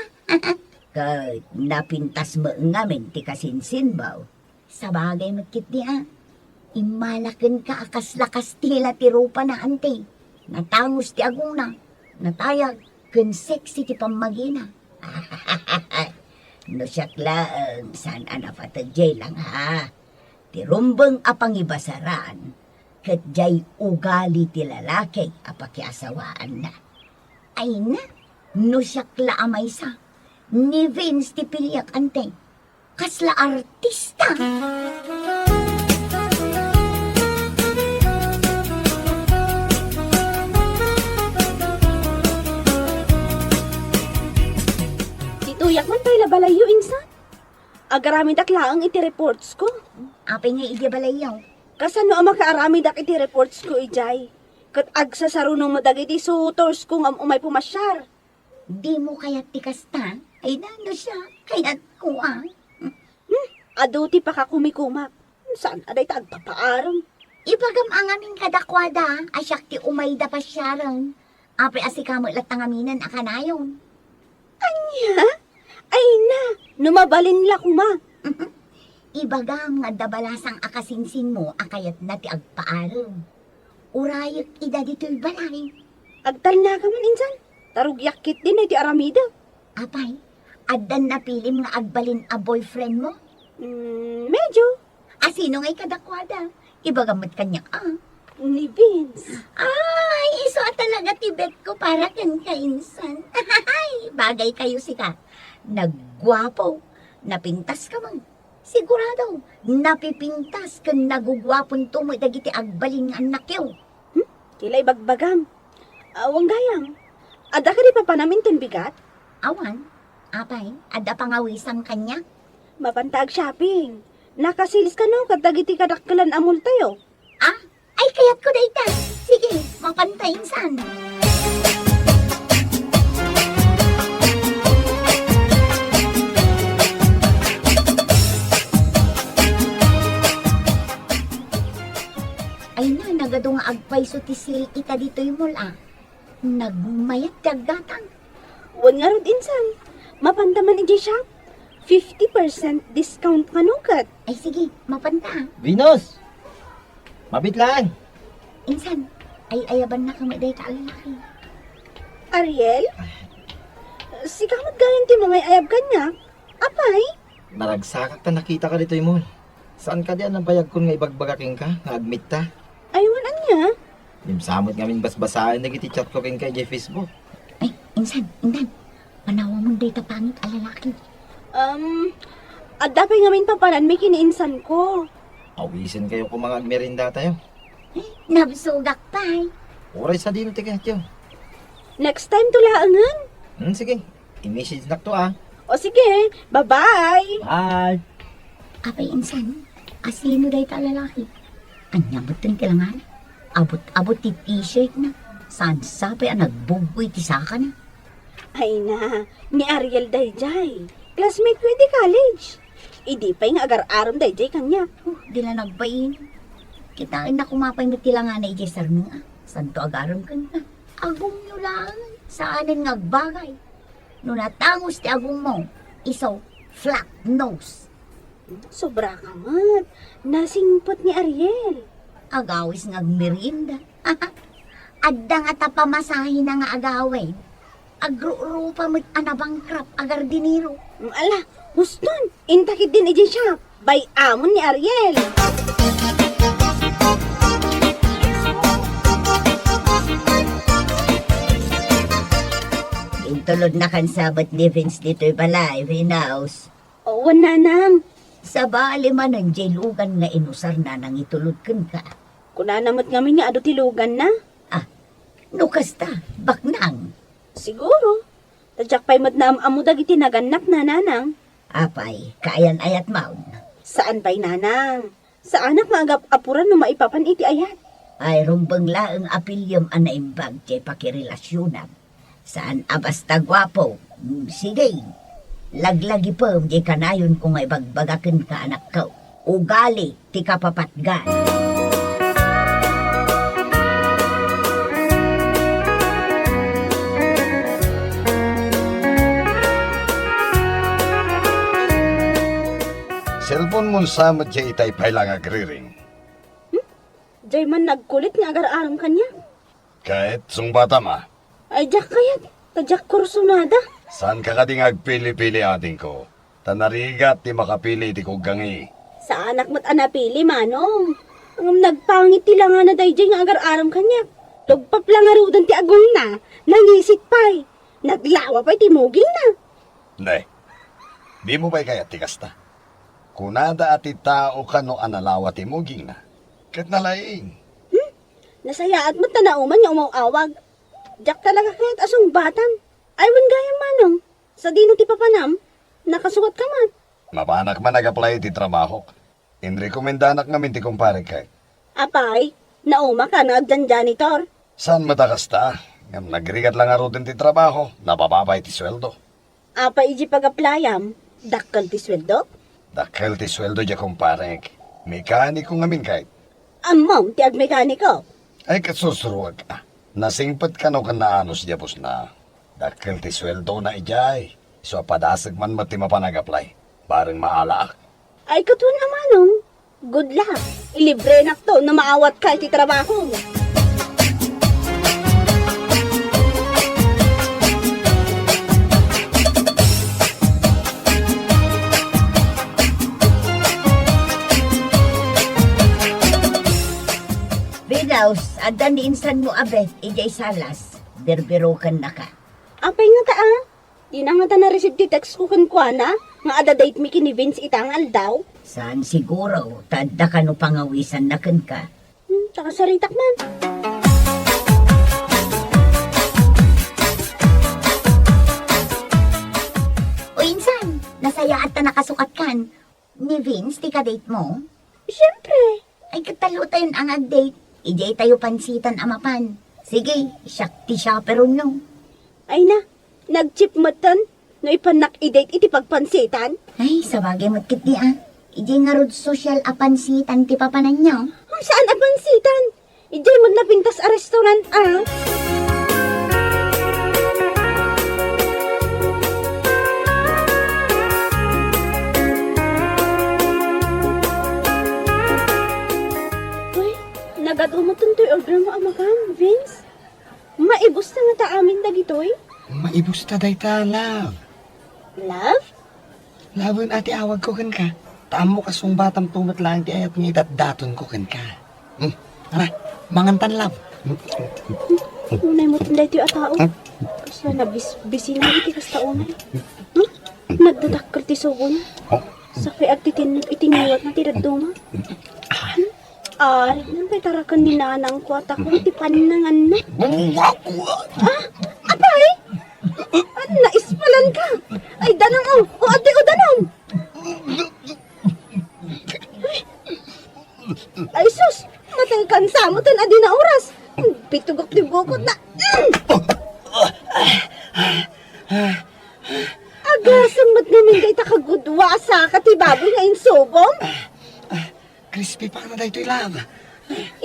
Ket napintas met ngamin ti kasinsinbaw. Sabagay met ketdi a. Immala kenka a kasla Kastila ti rupana, anti. Natangus ti agongna, natayag, ken sexy ti pammagina. No siak laeng, saan a napateg jay lang, ha? Ti rumbeng a pangibasaran, ket jay ugali ti lalaki a pakiasawaanna. Ay na, no siak la a maysa, ni Vince ti piliak, anti. Kasla artista! Ditoyak man pay la balayyo, insan. Agaramidak laeng iti reports ko. Apay nga idiay balayyo? Kasano a makaaramidak iti reports ko idiay? Ket agsasaruno met dagiti suitors ko ngem umay pumasiar. Dimo kayat ti kasta? Ay, nano siya? Kayatko, ah. Hmm, adu ti pakakumikumak. Saan a dayta agpapaaram? Ibagam a ngamin kadakuada a siak ti umayda pasiaren. Apay a sika met latta ngaminen a kanayon. Ania? Ay na, no mabalin la koma. Ibagam nga adda balasang a kasinsinmo a kayatna ti agpaarem. Urayek ida ditoy balay. Agtalnaka man insan, ta rugiak ketdin iti aramidek. Apay, addan napilim nga agbalin a boyfriendmo? Mm, medyo. A sino ngay kadakuada? Ibagam met kaniak a. Ni Vince. Ay, isu a talaga ti betko para kenka insan. Bagaykayo sika. Nagguapo, napintaska man. Sigurado, napipintas ken naguguaponto met dagiti agbalin nga annakyo. Hmm? Ti la ibagbagam. Awan gayam. Adda kadi papanam inton bigat? Awan. Apay, adda pangawisam kaniak? Mapanta ag-shopping. Naka-sales kano kadagiti kadakkelan a mall-tayo? Ah, ay kayatko dayta. Sige, mapanta insan. Ay na, nagadu nga agpayso ti sale ita ditoy mall, ah. Nagmayat ti aggatang. Wen ngarud insan, mapanta man idiay shop. Fifty percent discount kano ket. Ay sige, mapanta, ah. Venus! Mabit laeng! Insan, ay-ayabannaka met dayta a lalaki. Ariel? Sika met gayam ti mangay-ayab kaniak? Apay? Naragsakak ta nakitaka ditoy mall. Saan kadi a nabayagkon nga ibagbaga kenka nga agmitta? Ay, wen ania? Dimsa met ngamin basbasaen dagiti chatko kenka idiay Facebook. Ay, insan, intan. Panawamon dayta pangit a lalaki. Um, adda pay ngamin papananmi ken ni insanko. Awisenkayo koma nga agmerendatayo. Eh, nabsogak pay. Uray sadino ti kayatyo? Next time to laengen. Hmm, sige. I-message nakto, ah. O sige, bye-bye. Bye. Apay insan, a sino dayta a lalaki? Ania metten ti langana? Abut-abut ti t-shirt na. Saan sapay a nagbuggoy ti saka na? Ay na, ni Ariel dayjay. Classmate ko idi college. Idi pay nga agar-arem dayjay kaniak. Oh, di la nagbain. Kitaenna koma pay met ti langana idiay sarnea. Santo agarem kenka. Agumyo laeng, saanen nga agbagay. No natangus ti agummo, isu, flat nose. Sobra ka met. Nasingpet ni Ariel. Agawis nga agmerienda. Adda nga ta pamasahena nga agawid. Agrurupa met a nabangkrap a gardinero. Ala, huston. Inta ketdin idiay shop. Bay-amon ni Ariel. Intulodnakan sa met ni Vince ditoy balay, Venus. Wen, nanang. Sabali manen diay lugan nga inusarna nangitulod kenka. Kunana met ngamin nga adu ti luganna. Ah, no kasta, baknang. Siguro. Ta diak pay met naam-ammo dagiti nagannakna, nanang. Apay, kaayan-ayatmon? Saan pay, nanang. Saanak nga agap-apuran no maipapan iti ayat. Ay, rumbeng laeng a piliem a naimbag ti pakirelasionam. Saan a basta guapo. Mm, sige. Laglagipem diay kanayonko nga ibagbaga kenka, anakko. Ugali ti kapapatgan. Cellphone-mon sa met diay itay pay la nga agriring. Hmm? Diay man nagkulit nga agar-arem kaniak. Ket sungbatam a. Ay, diak kayat, ta diak kursunada. Saanka kadi nga agpili-pili, adingko, ta narigat ti makapili iti kuggangi. Saanak met a napili, manong. Ngem nagpangit ti langana daydiay nga agar-arem kaniak. Tugpap la ngaruden ti agongna, nangisit pay. Naglawa pay ti mugingna. Ne, dimo pay kayat ti kasta? Kunada a ti tao kano a nalawa ti mugingna, ket nalaing. Hmm? Nasayaat met ta nauman nga umaw-awag. Diak talaga kayat a sungbatan. Ay, wen gayam, manong. Sadino ti papanam? Nakasukatka met. Mapanak man ag-apply iti trabahok. Inrekomendanak ngamin ti kumparek, kay. Apay, naumaka nga agjan-janitor? Saan met a kasta, ngem nagrigat la ngaruden ti trabaho, nababa pay ti sueldo. Apay idi pag-applyam, dakkel ti sueldo? Dakkel ti sueldo diay kumparek. Mekaniko ngamin, kay. Ammom ti agmekaniko. Ay, ket sursuruek, a. Nasingpet kano ken naanus diay busna. Dakkel ti sueldona idiay. Isu a padasek man met ti mapan ag-apply. Bareng maalaak. Ay, ket wen a manong. Good luck. Ilibrenakto no maawatka iti trabaho. Venus, adda ni insan mo a Beth idiay salas. Birbirokennaka. Apay ngata, a? Dina ngata na-receive ti text ko kenkuana nga adda date mi ken ni Vince ita nga aldaw? Saan siguro, ta adda kano pangawisanna kenka. Hmm, ta kasaritak man. O insan, nasayaat ta nakasukatkan. Ni Vince ti kadate mo? Siempre. Ay, ket tallo tayon a nga ag-date. Idiay tayo pansitan a mapan. Sige, siak ti chaperonyo. Ay na, nag-cheap metten no ipannak i-date iti pagpansitan. Ay, sabagay met ketdi a. Idiay ngarud sosyal a pansitan ti papananyo. Saan a pansitan? Idiay met napintas a restaurant, a. Uy, nagadu met toy order mo a makan, Vince. Maibusta ngata amin dagitoy? Maibusta dayta, love. Love? Lawen a ti awagko kenka. Ta ammok a sungbatamto met laeng ti ayat nga idatdatonko kenka. Hmm, tara, mangantan, love. Unay met daytoy a tao. Hmm? Kasla nabis-, bisina iti kasta unay. Hmm? Nagdadakkel ti subo na. Oh. Sakay agtitinnag iti ngiwatna ti dadduma. Hmm? Ari, nang pay taraken ni nanangko a tako iti pannanganna. Ah, apay? An naispalanka? Ay, danum, o. O, adi, o, danum. Ay, sus! Matay kan sa mo tan adi na oras. Pitugok ti bukod na. Agasem met ngamin dayta kagudua a saka ti baboy nga insubom. Crispy pa na daytoy, love.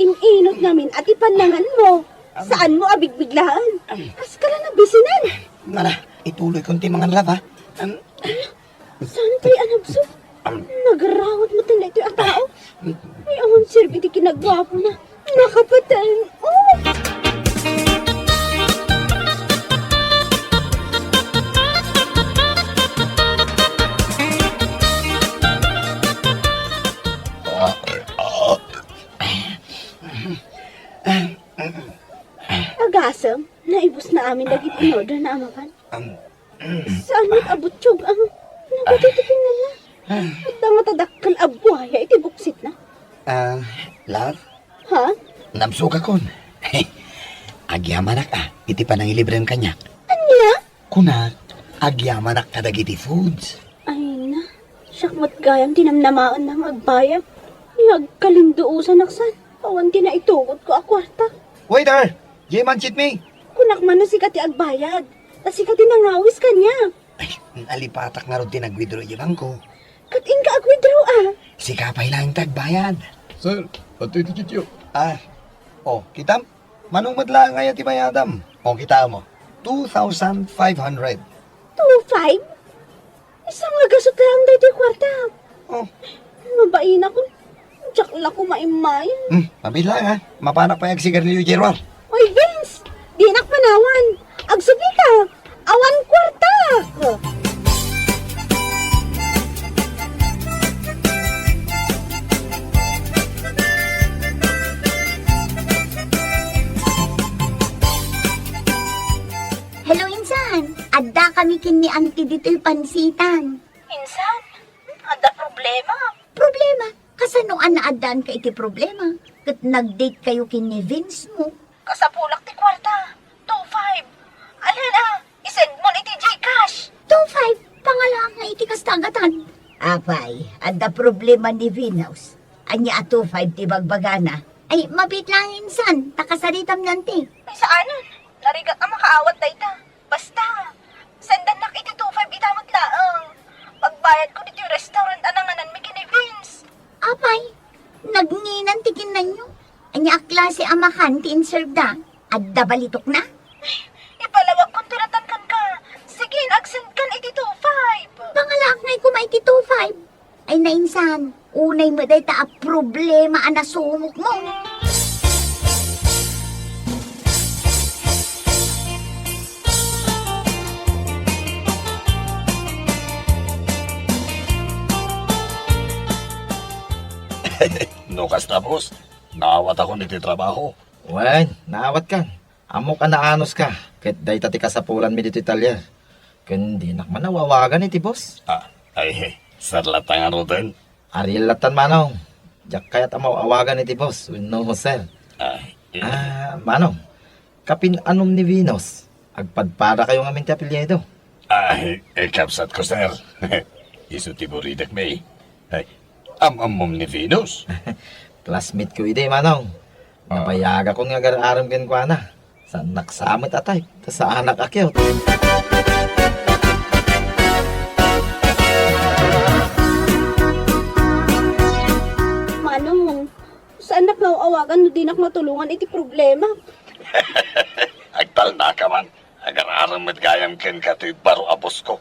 In-inut ngamin a ti pannangan mo. Saan mo a bigbiglaan? Kaskala nabisinan. Nara, ituloy kon ti mangan, love, ha? Um, Saan ti anabso? Nagrawat met daytoy a tao. Ay, awan serbi ti kinaguapo na. Nakapatay. Oh! Agasem, naibus na amin dagiti in-order na a makan. Saan met a butchog ang nagati ti kinala? Adda ngata dakkel a buaya iti buksitna. Ah, love? Ha? Nabsukakon. Agyamanak a iti panangilibrem kaniak. Ania? Kunak, agyamanak kadagiti foods. Ay na, siak met gayam ti namnamaenna nga agbayad. Ay, agkalinduosanak san. Awan ti naitugotko a kuarta. Waiter! Jay, mansit mi! Kunak man no sika ti agbayad. Ta sika ti nangawis kaniak. Ay, nalipatak ngarud ti nag-withdraw iti bangko. Ket inka ag-withdraw a? Sika pay laeng ti agbayad. Sir, adtoy ti cheque-yo. Ah, oh, kitam? Manong met laeng aya ti bayadam? Oh, kitam mo. Two thousand five hundred. Two five? Isang nga gasut laeng daytoy kuarta. Oh. Mabainak. Diak la ko maimmayen. Hmm, mabiit laeng, ha? Mapanak pay agsigarilyo, Gerald. Oy, Vince! Dinak panawan. Agsubli ka. Awan kuarta. Hello, insan. Adda kami ken ni Auntie ditoy pansitan. Insan, adda problema. Problema? Kasano a naaddaanka iti problema? Ket nag-date kayo ken ni Vince mo. Kasapulak ti kuarta. Two five. Alin a, isend mon iti GCash. Two five? Pangalaak nga iti kasta a gatad. Apay, adda problema ni Venus. Ania a two five ti bagbagana? Ay, mabiit laeng insan, ta kasaritam ni Auntie. Ay, saanen. Narigat a makaawat dayta. Basta, sendannak iti two five ita met laeng. Pagbayadko ditoy restaurant a nangananmi ken ni Vince. Apay, Nagnginan ti kinnanyo. Ania a klase a makan ti inserve da? Adda balitokna? Ipalawagkon ti ratan kenka. Sige, ag-send kan iti two five. Pangalaak ngay koma iti two five. Ay, nainsan. Unay met dayta a problema a nasungokmo. No kasta, boss, naawatko iti trabaho. Wen, naawatkan. Ammok a naanuska, ket dayta ti kasapulanmi ditoy talyer. Ken dinak man aw-awagan iti boss. Ah, ay, sir latta ngaruden. Ariel lattan, manong. Diak kayat a maw-awagan iti boss wenno sir. Ah, eh. Ah, manong, kapin-anom ni Venus, agpadpadakayo ngamin ti apelyido. Ah, eh, kabsatko, sir. Isu ti buridakmi. Ay, am-ammom ni Venus? Classmate ko idi, manong. Ah. Nabayagakon nga agar-arem kenkuana. Saannak sa met a type, ta saanak a cute. Manong, saannak nga aw-awagan no dinak matulongan iti problema. Agtalnaka man. Agar-arem met gayam kenka toy baro a boss ko.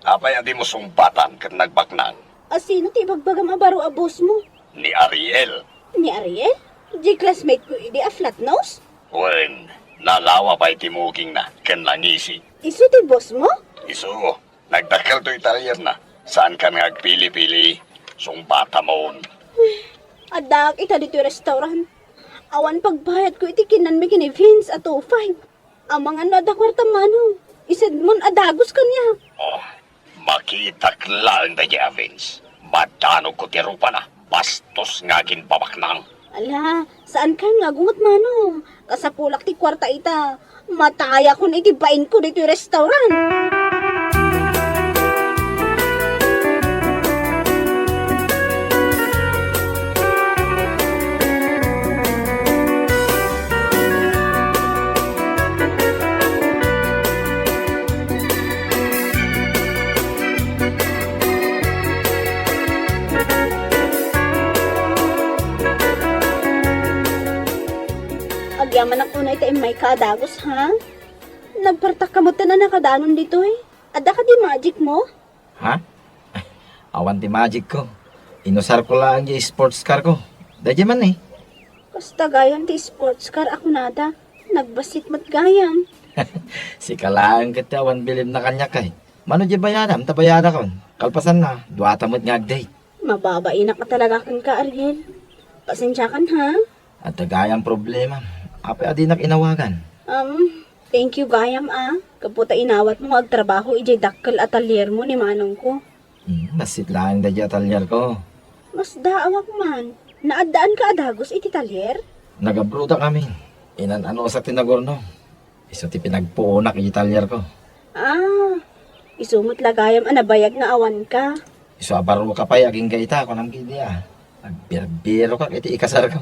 Apay a dimo sungbatan ket nagbaknang? A sino ti ibagbagam a baro a boss mo? Ni Ariel. Ni Ariel? Di classmate ko idi a flat nose? Wen, nalawa pay ti mukingna ken nangisi. Isu ti boss mo? Isu, nagdakkel toy talyerna. Saankan nga agpili-pili, sungbatamon. Addaak ita ditoy restaurant. Awan pagbayadko iti kinnanmi ken ni Vince a two five. Amangan no adda kuarta, manong. Isedmon a dagus kaniak. Oh, makitak laeng daydiay a Vince. Madanogko ti rupana. Bastos nga aginbabaknang. Ala, saankan nga agunget, manong. Kasapulak ti kuarta ita. Matayakon iti bainko ditoy restaurant. Agyamanak unay ta immayka a dagus, ha? Nagpartakka met a nakadanon ditoy. Adda kadi magic mo? Ha? Awan ti magic ko. Inusarko laeng ti sports car ko. Daydiay man, eh. Kasta gayam ti sports car a kunada. Nagbassit met gayam. Sika laeng ket ti awan bilinna kaniak, ay. Mano diay bayadam ta bayadakon? Kalpasanna, duata met nga agdate. Mababainak a talaga kenka, Ariel. Pasensiakan, ha? Adda gayam problema. Apay a dinak inawagan? Um, thank you gayam, a. Gapu ta inawatmo nga agtrabaho idiay dakkel a talyermo ni manongko. Hmm, bassit laeng daydiay a talyerko. Masdaawak man. Naaddaanka a dagus iti talyer? Nag-abroadak amin. Inan-anusak ti nagurnong. Isu ti pinagpuonak iti talyerko. Ah, isu met la gayam a nabayag nga awanka. Isu a baroka pay agingga ita, kunam kadi a. Agbirbirokak iti ikasarko.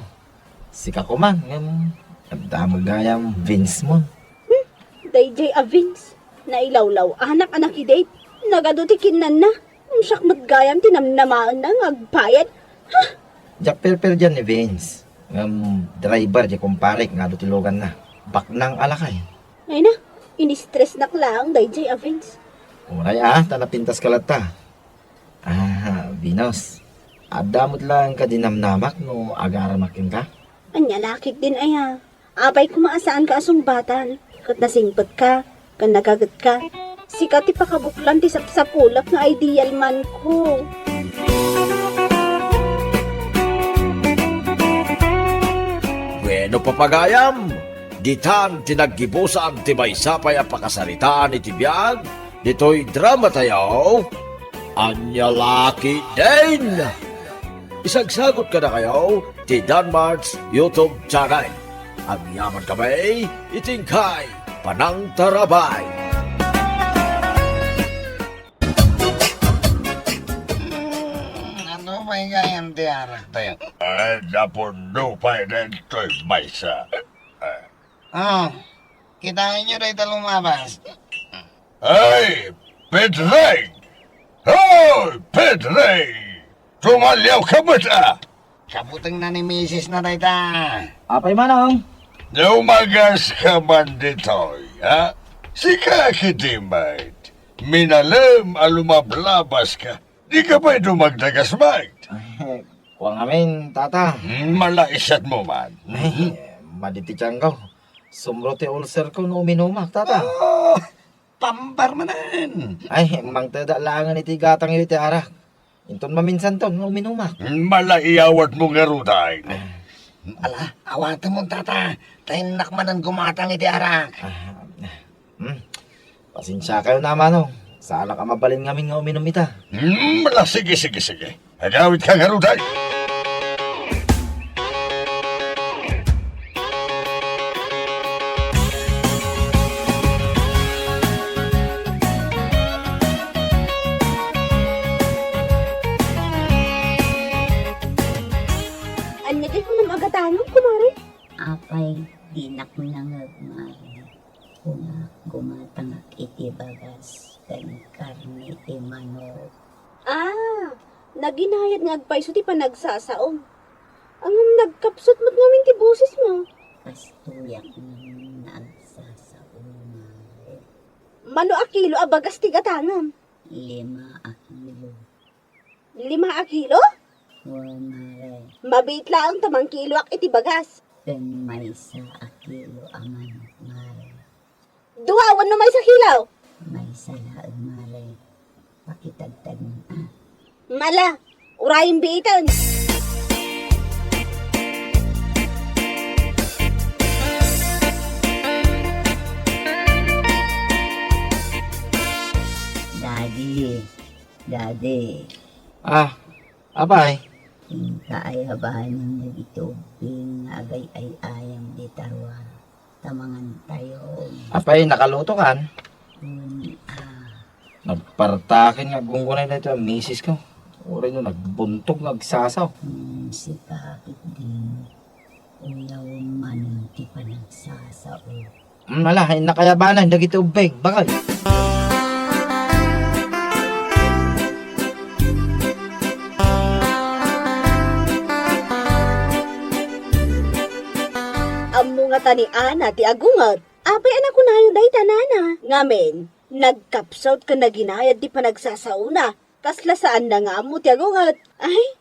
Sika koma, ngem, adda met gayam Vince mo. Hmm, daydiay a Vince. Nailawlaw-anak a nakidate. Nagadu ti kinnanna. Siak met gayam ti namnamaenna nga agbayad. Ha? Diak perperdian ni Vince. Ngem driver diay kumparek nga adu ti luganna. Baknang a lakay. Ay na, in-stressnak laeng daydiay a Vince. Uray a, ta napintaska latta. Ah, Venus. Adda met laeng kadi namnamak no agaramak kenka? Ania la ketdin aya? Apay koma a saanka a sungbatan, ket nasingpetka, ken nagagetka. Sika ti pakabuklan ti sapsapulak nga ideal man ko. Bueno, papagayam, ditan ti naggibusan ti maysa pay a pakasaritaan iti biag ditoy drama tayo. Ania la ketdin? Isagsagot kadakayo ti Danmart's YouTube channel. Agyaman kami iti inkay panangtarabay. Hmm, ano pay gayam ti arak tayo? Ay, napuno pay daytoy maysa. Ah, kitaenyo dayta lumabas. Ay, Pedreng! Hoy, Pedreng! Tumaliawka met a! Kabutengna ni misis na dayta. Apay, Manong? Naumagas ka man ditoy, ha? Sika ketdi met. Minalem a lumablabas ka. Di ka pay dumagdagas met. Ay, kua ngamin, Tata. Hmm, malaisat mo man. Ay, madi ti tiangko. Sumro ti ulcer ko no uminumak, Tata. Ah, pambar manen. Ay, mangteda laengen iti gatangyo iti arak. Inton maminsanto nga uminumak. Malaiyawat mo ngaruden. Ah. Ala, awatem, Tata. Ta innak manen gumatang iti arak. Ah, hmm. Pasensiakayo, Manong. Saanak a mabalin ngamin nga uminum ita. Hmm, ala, sige, sige, sige. Agawidka ngaruden. Ania ti kunam a gatangem, kumare? Apay, dinak nangngeg, mare. Kunak, gumatangak iti bagas ken karne ti manok. Ah, naginayad nga agpayso ti panagsasaom. Ngem nagkapsut met ngamin ti bosesmo. Kastoyak ngamin nga agsasaom, mare. Mano a kilo a bagas ti gatangem? Lima a kilo. Lima a kilo? Wen, mare. Mabiit laeng ta mangkiloak iti bagas. Ken maysa a kilo a manok, mare. Dua wenno maysa a kilo? Maysa laeng, mare. Pakitagtagna. Ala, urayem biiten. Daddy, Daddy. Ah, apay? Inka ayabanen dagiti ubbing nga agay-ay-ayam dita rua, ta mangantayo. Apay, nakalutokan? Wen, ah. Nagpartaken nga aggunggunay daytoy a misis ko. Uray no nagbuntog nga agsasaw. Hmm, sika ketdin. Uyawem manen ti panagsasao. Mm, ala, innak ayabanen dagiti ubbing, bakay. Ammo ngata ni Ana ti agunget. Apay a nakunayo dayta, nana? Ngamin, nagkapsut ken naginayad ti panagsasaona. Kasla saanna nga ammo ti agunget. Ay,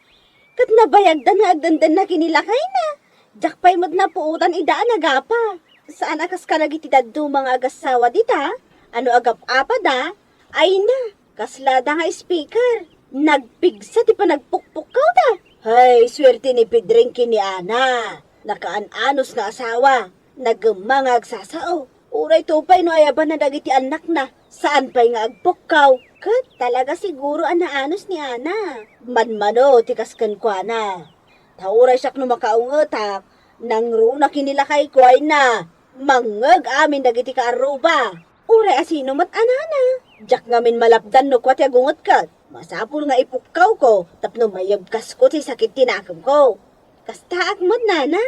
ket nabayagdan nga agdendenna ken ni lakayna. Diak pay met napuotan ida a nagapa. Saan a kas kadagiti dadduma nga agassawa dita, a no agap-apada, ay na, kaslada nga speaker. Nagpigsa ti panagpukpukkawda. Hay, suerte ni Pedring ken ni Ana. Nakaan-anus nga asawa. Nagemma nga agsasao. Uray to pay no ayabanna dagiti annakna, saan pay nga agpukkaw. Ket talaga siguro a naanus ni Ana. Manmano ti kas kenkuana. Ta uray siak no makaungetak, nangruna ken ni lakayko ay na, mangngeg amin dagiti kaarruba. Uray asino met a nana, diak ngamin malapdan no kua ti agungetket. Masapul nga ipukkawko tapno mayebkasko ti sakit ti nakemko. Kastaak met, nana.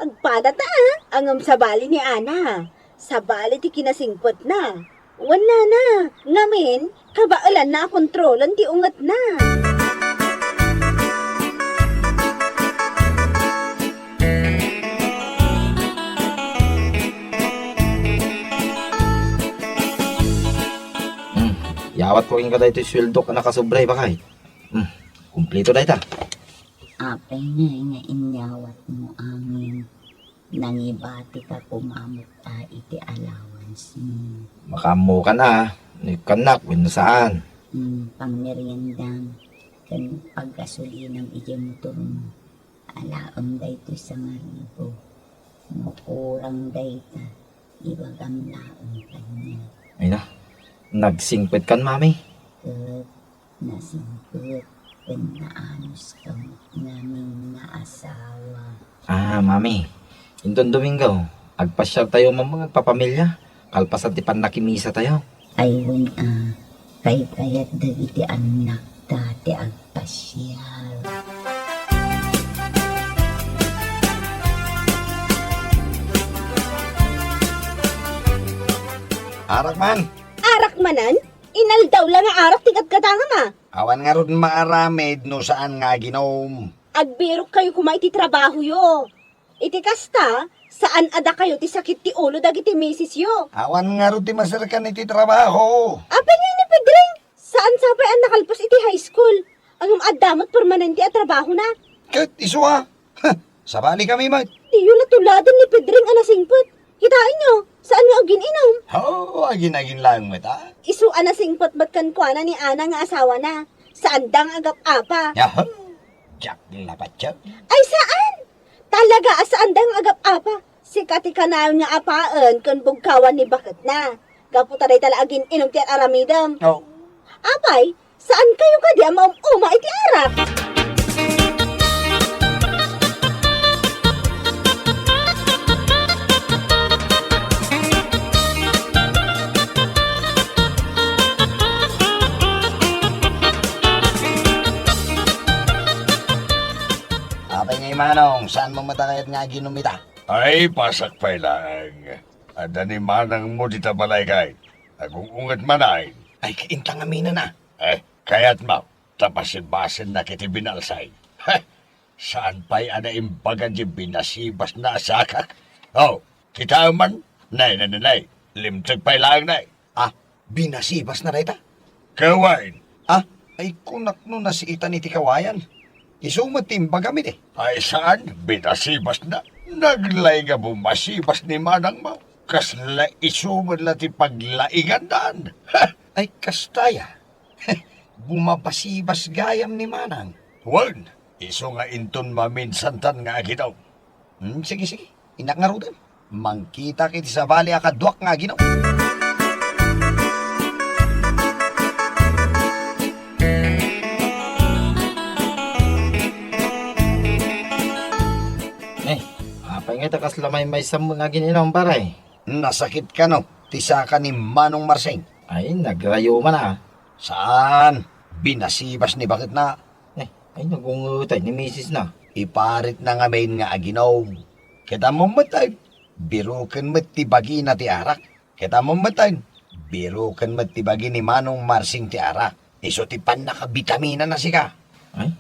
Agpadata, a, ngem sabali ni Ana. Sabali ti kinasingpetna. Wen, nana, ngamin, kabaelanna a kontrolen ti ungetna. Hmm, yawatko kenka daytoy sueldok a nakasobra, bakay. Hmm, kumplito dayta. Apay ngay nga inyawatmo amin? Nangibatika koma met a iti allowance mo. Makaammokan a, no ikkannak wenno saan. Hmm, pangmeriendam ken paggasolinam idiay motormo. Alaem daytoy sangaribo. No kurang dayta, ibagam laeng kaniak. Ay na, nagsingpetkan, Mami. Ket nasingpet ken naanuska met ngamin nga asawa. Ah, Mami, inton Domingo, agpasiartayo man nga agpapamilya, kalpasan ti pannakimisatayo. Ay, wen a, kaykayat dagiti annakta ti agpasiar. Arak man! Arak manen? Inaldaw la nga arak ti gatgatangam a. Awan ngarud maaramid no saan nga aginom. Agbirokkayo koma iti trabahoyo. Iti kasta, saan a dakayo ti sakit ti ulo dagiti misisyo. Awan ngarud ti maserkan iti trabaho. Apay ngay ni Pedring? Saan sapay a nakalpos iti high school? Ngem adda met permanente a trabahona. Ket isu a? Huh, sabalikami met. Diyo la tuladen ni Pedring a nasingpet. Kitaenyo, saan nga agin-inom. Oo, agin-agin laeng met, a. Isu a nasingpet met kenkuana ni Ana nga asawana. Saanda nga agap-apa. Yahu! Diak labatyo. Ay, saan? Talaga a saanda nga agap-apa. Sika ti kanayon nga apaen ken bugkawan ni baketna. Gapu ta dayta la agin-inom ti ar-aramidem. Oh. Apay, saankayo kadi a maum-uma iti arak? Apay ngay, Manong, saanmo met a kayat nga aginom ita? Ay, pasak pay laeng. Adda ni manangmo dita balay kay. Agung-unget man ay. Ay, kainta ngamin a. Eh, kayatmo, ta basibasennak iti binalsay. Heh, saan pay a naimbagan ti binasibasna a sakak? Oh, kitaem man. Nay, nay, nay, nay. Limteg pay laeng, nay. Ah, binasibasna dayta? Kawayen. Ah, ay kunak no nasiitan iti kawayan. Isu met ti imbagam idi. Ay saan, binasibasna. Naglaing a bumasibas ni manangmo. Kasla isu met la ti paglaingandan. Ha! Ay kasta ya. Bumabasibas gayam ni manang. Wen, isu nga inton maminsantan nga aginom. Hmm, sige, sige. Innak ngaruden. Mangkitak iti sabali a kaduak nga aginom. Eh, apay ngay ta kasla maymaysa nga agin-inom, pare? Nasakit kano ti saka ni Manong Marsing? Ay, nagrayoman a. Saan? Binasibas ni baketna. Eh, ay, nagungetay ni misisna. Iparitna ngamin nga aginom. Ket ammom met ay, biroken met ti bagina ti arak. Ket ammom met ay, biroken met ti bagi ni Manong Marsing ti arak. Isu ti pannakabitaminana sika. Ay,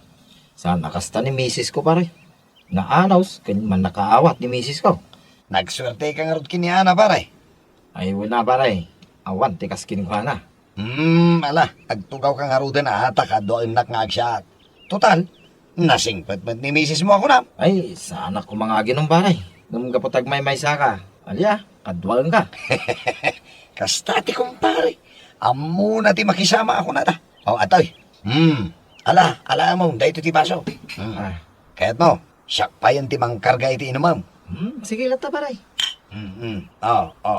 saan a kasta ni misisko, pare. Naanaws ken mannakaawat ni misisko. Nagsuerteka ngarud ken ni Ana, pare. Ay, wen a, pare. Awan ti kas kenkuana. Hmm, ala, agtugawka ngaruden a ta kaduaennak nga agsiat. Total, nasingpet met ni misismo a kunam. Ay, saanak koma nga aginom, pare. Ngem gapu ta agmaymaysaka. Alia, kaduaenka. Kasta ti kumpare. Ammona ti makisama a kunata. O, atoy. Hmm. Ala, ala mo, daytoy ti baso. Hmm. Ah. Kayatmo, siak payen ti mangkarga iti inumem. Hmm, sige, latta, pare. Hmm, hmm. O, o.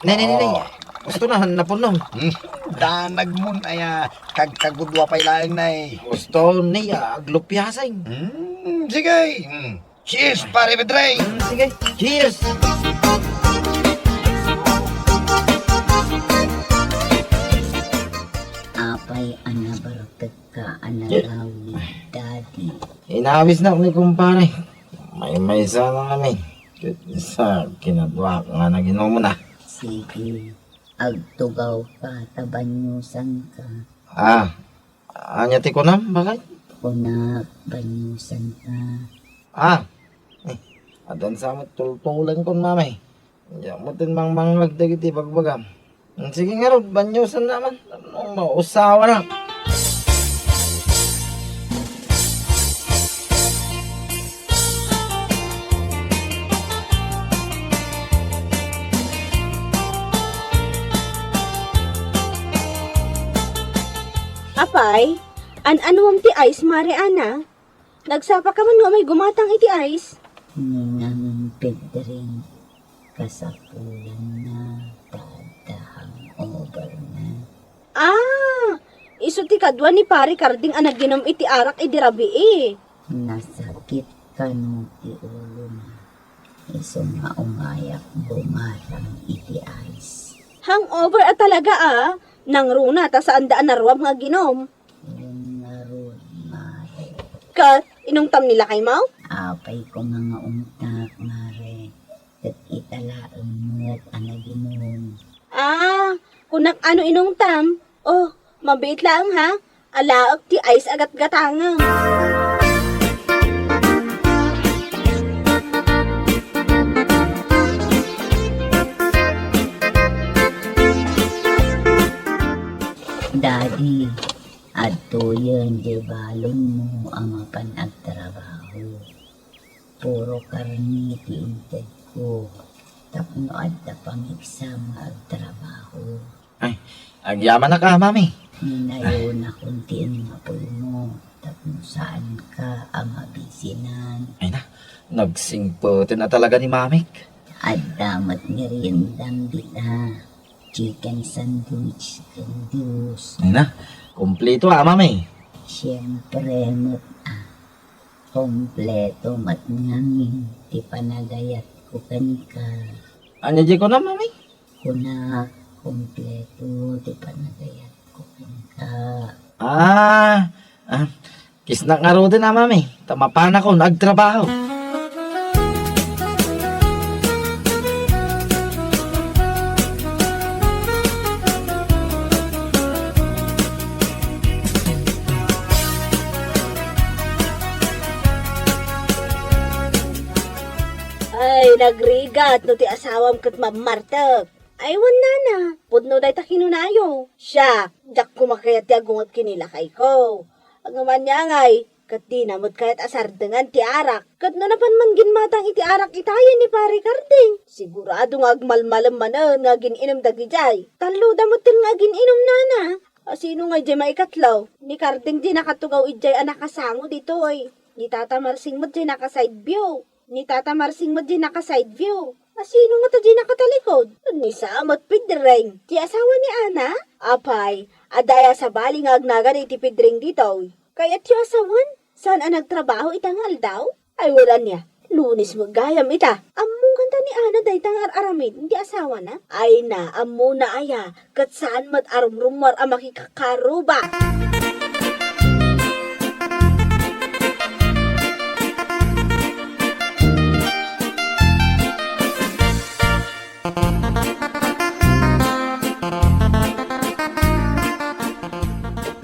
Ne, ne, ne, ne. O. Gusto na, napunom. Hmm. Danagmon aya, kagkagudua pay laeng, nay. Gusto ni, ah, aglupiaseng. Hmm, sige. Hmm. Cheers, pare Pedring! Hmm, sige, cheers! Apay a nabartek ka a nagawid, Daddy. Inawisnak ni kumpare. Maymaysa na kami. Ket sa kinaduak nga naginomna. Sige, agtugaw ka ta banyosan ka. Ah, ania ti kunam, bakay? Kunak, banyosan ka. Ah, eh, addan sa met tultulengkon, mamay. Diak met mangmangngeg dagiti bagbagam. Sige ngarud, banyosan naman. Tapno mausawanak. Apay, an-anuam ti ice, Mare Ana? Nagsapa ka man nga umay gumatang iti ice? Ni nangin Pedring, kasapulanna ta adda hangover na. Ah, isu ti kadua ni Pare Carding a naginom iti arak idi rabii. Nasakit kano ti ulona. Isu nga umayak gumatang iti ice. Hangover a talaga a, nangruna ta saanda a naruam nga aginom. Wen ngarud, Mare. Ket, inungtam ni lakaymo? Apay koma nga umtak, Mare. Ket ita laeng met a naginom. Ah, kunak ano inungtam? Oh, mabiit laeng ha? Alaek ti ice a gatgatangem. Ti, adtoyen diay balonmo a mapan agtrabaho. Puro karne ti intedko tapno adda pangigsa nga agtrabaho. Ay, agyamanak a, Mami. Ninayonakon ti immapulmo tapno saanka a mabisinan. Ay na, nagsingpeten a talaga ni Mamik. Adda met meriendam dita. Chicken sandwich ken juice. Ay na, kompleto a, Mami. Siempre met a. Kompleto met ngamin ti panagayatko kenka. Ania diay kunam, Mami? Kunak, kompleto ti panagayatko kenka. Ah, ah, kisnak ngaruden a, Mami, ta mapanakon agtrabaho. Ay, nagrigat no ti asawam ket mammartek. Ay, wen, nana, pudno dayta kinunayo. Siak, diak koma kayat ti agunget ken ni lakayko. Ngem ania ngay, ket dina met kayat a sardengan ti arak. Ket no napan man ginmatang iti arak itayen ni Pare Karding, sigurado nga agmalmalem manen nga agin-inum dagidiay. Talloda metten nga agin-inum, nana. A, sino ngay diay maikatlo? Ni Karding diay nakatugaw idiay a nakasango ditoy. Ni Tata Marsing met diay naka-side view. Ni Tata Marsing met diay naka-side view. A, sino ngata diay nakatalikod? Ni Sam met Pedreng, ti asawa ni Ana. Apay, adda aya sabali nga agnagada iti Pedreng ditoy? Kayatyo a sawen, saan a nagtrabaho ita nga aldaw? Ay, wala niya. Lunes met gayam ita. Ammo kanta ni Ana dayta nga ar-aramiden ti asawana? Ay na, ammona aya, ket saan met a rumrumuar a makikakaruba.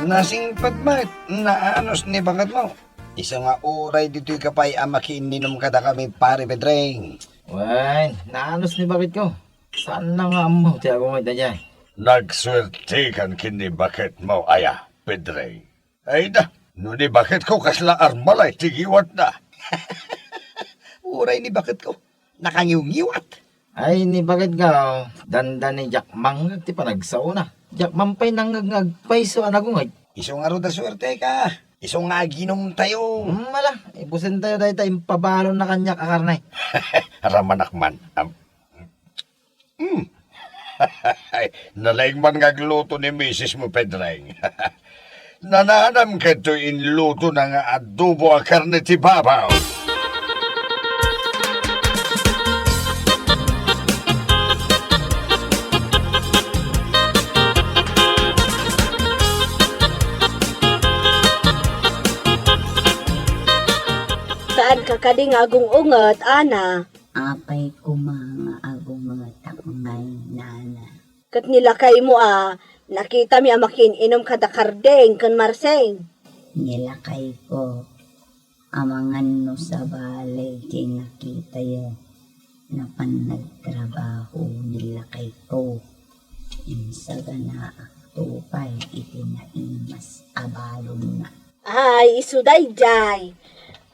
Nasingpet met, naanus ni baketmo. Isu nga uray ditoyka pay a makiinninom kadakami, Pare Pedreng. Wen, naanus ni baketko. Saanna nga ammo ti agunget daydiay. Nagsuertekan ken ni baketmo aya, Pedreng. Ay da, no ni baketko kasla armalay ti ngiwatna. Uray ni baketko, nakangiwngiwat. Ay, ni baketko, dandani diak mangngeg ti panagsaona. Diak man pay nangngeg nga agpayso a nagunget. Isu ngarud a suerteka. Isu nga aginumtayo. Hmm, ala, ibusentayo dayta impabalonna kaniak a karne. Ramanak man. Am-, Hmm. Nalaing man nga agluto ni misismo, Pedreng. Nananam kadtoy inlutona nga adobo a karne ti babaw. Saanka kadi nga agung-unget, Ana? Apay koma nga agungetak ngay, nana? Ket ni lakaymo a, nakitami a makiin-inum kada Kardeng ken Marseng. Ni lakayko, amangan no sabali ti nakitayo, napan nagtrabaho ni lakayko. Insaganaakto pay iti naimas a balonna. Ay, isu daydiay.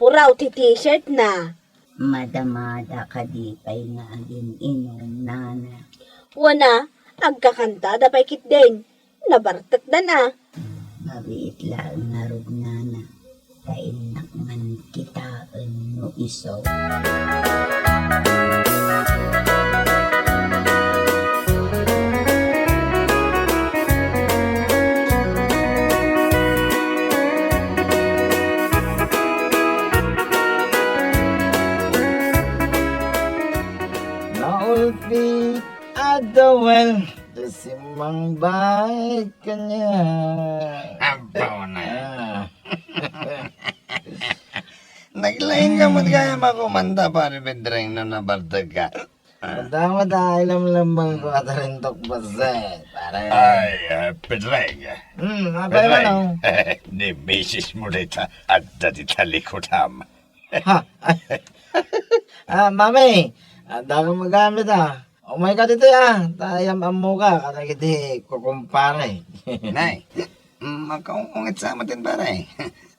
Puraw ti t-shirt na. Madamada kadi pay nga agin-inum, nana? Wen a, agkakantada pay ketdin. Nabartekdan a. Mabiit laeng ngarud, nana, ta innak man kitaen no isu. Naulpi a dawel ti simmangbaay kaniak. Abaw na. Ah. Naglaing ka met gayam a kumanta, Pare Pedreng, no nabartek ka. Madama ta ilamlambang ko at rintok base, pare. Ay, eh, Pedreng. Hmm, apay Pedreng. Manong? Ni misis mo dita, adda dita likudam. Ha? Ah, mami, adda kang magamit, ah. Umay ka dito, ah. Ta yam-ammo ka, kadagiti kukumpare. Nay, Makaungunget sa matin, pare.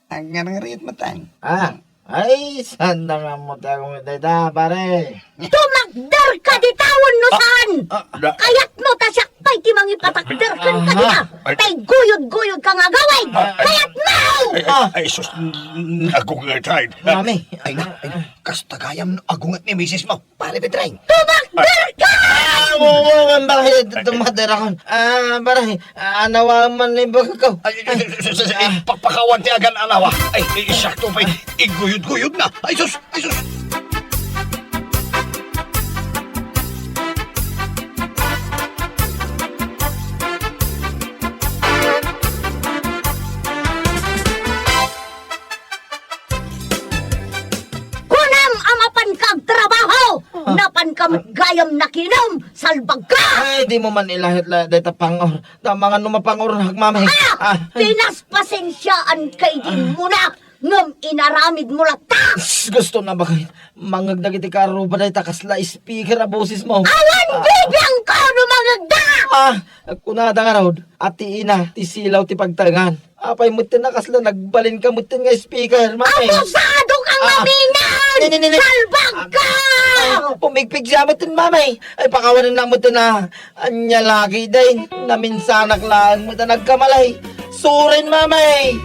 Agngarngariyet matin. Ah, ay, saan na nga mo ti agunget dayta, pare? Tumakder ka di tawen no saan? Ah, ah. Kayat mo ta siak pay ti mangipatakder ken kadita. Ay. Tay guyod-guyod ka nga agawid. Ah, ay. Kayat mo! Ay, ay, ay, sus, n-, n-, agunget, ay. Mami. Ay na, ay na. Kasta gayam no agunget ni misis mo. Pare Pedring. Tumakder ka! Ah, oo, oo, pare, tumakder ako. Ah, pare, ah, nawa man ni bagakaw. Ay, ay, ay, ay, ay, ay, ah. Pakpakawan ti agan anawa. Ay, ay, sakto pa, iguyod-guyod na. Ay, sus, ay, sus. Kunam a mapan ka agtrabaho! Ah. Napan ka met gayam nakinom! Salbag ka! Ay, di mo man ilahit-lahit dayta pangor. Dama nga no mapangor, mami. Ah! Ah. Pinaspasensiaan ka idi mo na, ngem inaramid mo latta! Sus, gusto na ba kayo? Mangeg dagiti karuba dayta kasla speaker a boses mo. Awan bibiang ko no mangegda! Ah, kunada nga raw, ati ina, ti silaw ti pagtaengan. Apay metten a kasla nagbalin ka metten nga speaker, mami? Abusado ka nga, ah, minan! Ni, ni, ni, ni. Salbag ka! Ay, pumigpig siya metten, mami. Ay, pakawanan na metten, ah. Ania lagi, day. Naminsanak laeng metten nagkamalay. Surin, mami!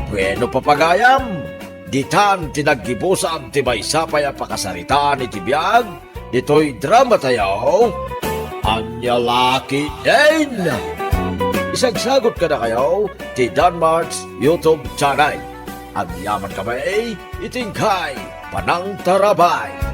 Bueno, papagayam, ditan ti naggibusan ti maysa pay a pakasaritaan iti biag ditoy drama tayo, Ania Laki Den! Isagsagot kadakayo ti Danmark's YouTube channel. Agyaman kami iti inkay panangtarabay.